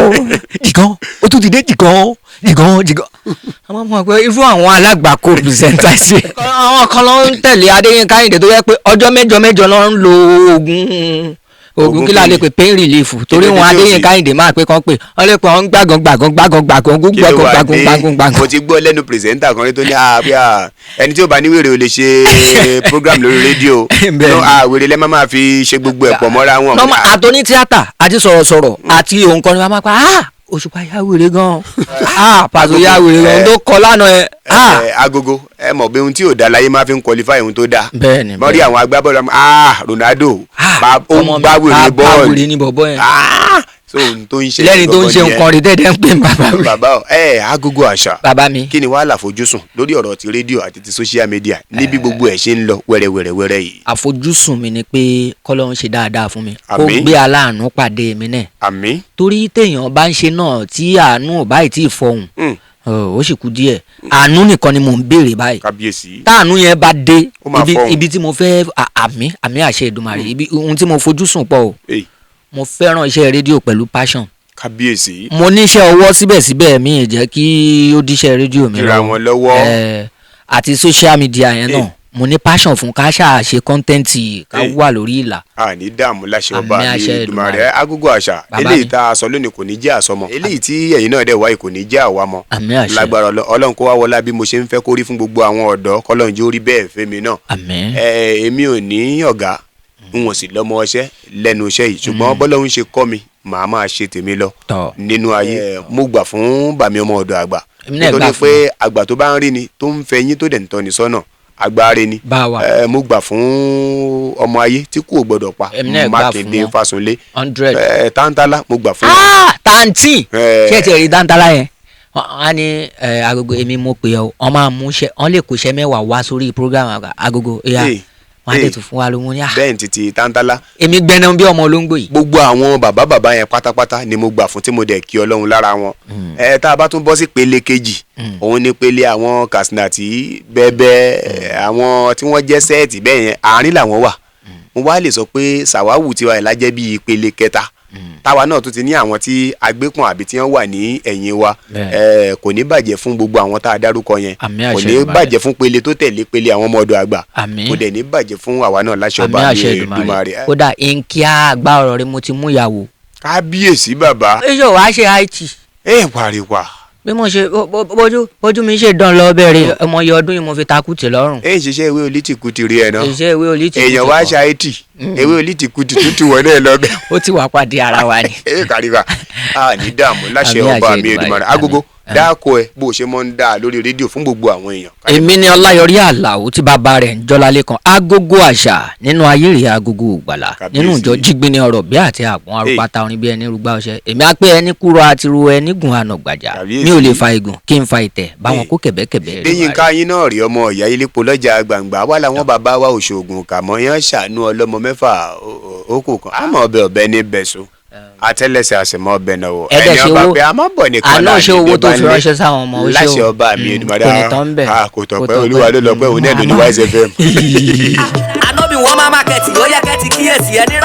jìgàn, ó tún ti dé jìgàn jìgàn jìgàn. Àwọn ọmọ pé irú àwọn alágbàkó presenter ṣe, àwọn kan ló ń tẹ̀lé Adéyínká Àyìndé tó yẹ pé ọjọ́ mẹ́jọ mẹ́jọ ló ń lo oògùn. Oògùn Oògùn kí la lè kí ni? pè? Pain relief, torí Kí ló wọn dé tí ò Adéyínká sí? Àyìndé máa pé kán pè wọ́n lè pè wọ́n gbàgàn gbàgàn gbàgàn gbàgàn Kí ló gbàgàn wà gbàgàn dé? gbàgàn gbàgàn. Mo ti gbọ́ lẹ́nu presenter kan rí tó ní ẹni tí ó bá ní wèrè ò lè ṣe program lórí rédíò. Bẹ́ẹ̀ni. No, wèrè lẹ́ máa fi ṣe gbogbo ẹ̀ pọ̀ mọ́ra wọn. Nọ́mà àtọ́ní tíátà àti sọ̀rọ̀sọ̀rọ̀ àti òǹkọ́ni wa máa pa Òṣùpá yá wèrè gan, Pàṣẹ yá wèrè gan tó kọ lánàá ẹ. Agogo, ẹ mọ̀ pé ohun tí ò da láyé máa fi ń qualify ohun tó da. Bẹ́ẹ̀ni. Mọ rí àwọn agbábọ́ọ̀lù, Ronaldo, ó ń Ọmọ mi, gbá wèrè bá bọ́ọ̀lù. wèrè ní bọ̀bọ̀ yẹn. So ohun tó ń ṣe Lẹ́ni tó ń ṣe gangan nǹkan rí dẹ́dẹ́ ń pè ní bàbá nìyẹn. wèrè. Bàbá ọ ẹ, Agogo Àṣà, Bàbá mi. kí ni wàhálà àfojúsùn lórí ọ̀rọ̀ ti rédíò àti ti social media níbi gbogbo ẹ̀ ṣe ń lọ wẹ́rẹ́wẹ́rẹ́wẹ́rẹ́ yìí? Àfojúsùn mi ni pé kọ́lọ́run ṣe dáadáa fún mi, kó Àmín. gbé aláàánú pàdé mi náà, Àmín. torí téèyàn bá ń ṣe náà tí àánú ò báyìí tí ì fọhùn, ó sì kú díẹ̀. Àánú nìkan ni mò ń béèrè báyìí. Kábíyèsí. Táànú yẹn bá dé, Ó máa ibi fọhùn. ibi tí mo fẹ́ àmì àmì àṣẹ Èdùmàrè, ibi ohun tí mo fojú sùn pọ̀ o. Hey, Mo fẹ́ràn iṣẹ́ rédíò pẹ̀lú passion. Kábíyèsí. Mo níṣẹ́ ọwọ́, síbẹ̀síbẹ̀ mi ì jẹ́ kí ó díṣẹ́ rédíò mi Kíra wọn lọ́wọ́. Àti social media yẹn Hey. náà, mo ní passion fún ká ṣáà ṣe content, ká Hey. wà lórí ìlà. Àní dààmú láṣẹ ọba Àmín mi àṣẹ Èdùmàrè. Èdùmàrè. Agogo Àṣà, Bàbá eléyìí mi. tá a sọ lónìí kò ní jẹ́ àsọmọ, eléyìí tí ẹ̀yin náà dẹ̀ wáyé kò ní jẹ́ àwámọ́. Àmín àṣẹ. Lágbára Ọlọ́run, kó wá wọlá bí mo ṣe ń fẹ́ kó rí fún gbogbo àwọn ọ̀dọ́, kọ́lọ́run jẹ́ ó rí bẹ́ẹ̀ fẹ́mi náà. Àmín. Èmi ò ní ọ̀gá, n ò sì lọ́mọ ọṣẹ́ lẹ́nu iṣẹ́ yìí, ṣùgbọ́n bọ́lọ́run ṣe kọ́ mi, màá máa ṣe tèmi lọ Tọ́. nínú ayé. Mo gbà fún bàmí ọmọ ọ̀dọ̀ àgbà, Èmi náà nítorí gbà fún. pé àgbà tó bá ń rí ni, tó ń fẹ́ yín, tó dẹ̀ ń tọ́ni sọ́nà, agbáre ni. Bá wa. Mo gbà fún ọmọ ayé tí kò gbọdọ̀ pa, Èmi náà gbà fún Mákindé wọn. Fásunlé. 100. Tántálá, mo gbà fún wọn. Tanti. Ṣé ẹ ti rí dáńtálá yẹn? Wọ́n á ní agogo, èmi mo pè ọ́, wọ́n máa mú iṣẹ́, wọ́n lè kó iṣẹ́ 10 wá sórí program agogo ẹ̀yà, Hey, wọ́n á hey. dẹ̀ tún fún wa lówó ní à. Bẹ́ẹ̀ ni títí tántálá. Èmi gbẹ́nà bí ọmọ olóńgbò yìí. Gbogbo àwọn bàbá bàbá yẹn pátápátá ni mo gbà fún, tí mo dẹ̀ kí Ọlọ́run lára wọn. Tá a bá tún bọ́ sí pele kejì, òun ni pele àwọn Kasinati bẹ́ẹ̀bẹ́, àwọn tí wọ́n jẹ́ sẹ́ẹ̀tì bẹ́ẹ̀ yẹn, àárín làwọn wà. Mo wá lè sọ pé sàwáwù tiwa ìlàjẹ́ bíi ìpele kẹta, táwa náà tún ti ní àwọn tí agbépọ̀n àbí tí wọ́n wà ní ẹ̀yìn wa. Kò ní bàjẹ́ fún gbogbo àwọn tá a dárúkọ yẹn. Àmín Kò àṣẹ ní Èdùmàrè. bàjẹ́ fún pele tó tẹ̀lé pele àwọn ọmọ ọ̀dọ̀ àgbà. Àmín. Kò dẹ̀ ní bàjẹ́ fún àwa náà láṣẹ ọba Àmín mi àṣẹ Èdùmàrè. Èdùmàrè. Kódà nkíá àgbà ọ̀rọ̀ rẹ, mo ti mú ìyàwó. Kábíyèsí bàbá. Ṣé wàá ṣe IT? Ẹ wàríwà. Bí mo ṣe bójú mi ṣe dán lọ bẹ̀rẹ̀ ọmọ iye ọdún yìí, mo fi takùtì lọ́rùn. Ẹ ń ṣiṣẹ́ ìwé olítìkutì rí ẹ náà. Iṣẹ́ ìwé olítìkutì Èèyàn wá kọ́. ṣe IT, ewé olítìkutì tútù wọn náà lọ bẹ́ẹ̀. Ó ti wà pàdé ara wa ni. Ẹ kàríwá, a ní dààmú láṣẹ Àmín ọba àṣẹ mi Èdùmàrè. Èdùmàrè. Agogo, Àmín. dáko ẹ bó o ṣe mọ́ ń dá lórí rédíò fún gbogbo àwọn èèyàn. Èmi ni Ọláyọrí Àlàó tí bàbá rẹ̀ ń jọlá lẹ́kan, Agogo Àṣà nínú ayé rẹ̀, agogo ògbàlà Kàbíyèsí. nínú ìjọ jígbìnì ọ̀rọ̀ bí àti àpọ̀n arúpátá orin bí ẹni rúgbà ọṣẹ. Èmi á pé ẹni kúrò àti ru ẹni gùn ànàgbàjà. Kàbíyèsí. Mi ò lè fa igun kí n fa ìtẹ̀ báwọn kó kẹ̀bẹ́kẹ̀bẹ́. Déyìnká yín náà rí ọmọ ìyá ilépo lọ́jà gbàǹgbà wà láwọn bàbá wa òṣogùn kàmọ́ yẹn ṣàánú ọlọ́mọ 6 ó kù kan àmọ́ ọbẹ̀ ọbẹ̀ ní bẹ̀sùn àtẹ́lẹsẹ̀ àṣemọ ọbẹ̀ náà wò Ẹ̀dẹ̀ ẹni ṣe ọba owó pé a má bọ̀ nìkan àná láàyè ṣe owó dé tó bá fi nílé. ránṣẹ́ sáwọn ọmọ, ó ṣe Láṣẹ o. ọba mi Èdùmàrè. Kò ní tán bẹ́ẹ̀. Kò Kò tọpẹ́ tán Olúwa ló bẹ́ẹ̀. lọ́pẹ́, òun náà ló ní YSFM. Ànábì wọn máa mákẹ́tì, ó yẹ kẹ́tì kíyèsí ẹni rà.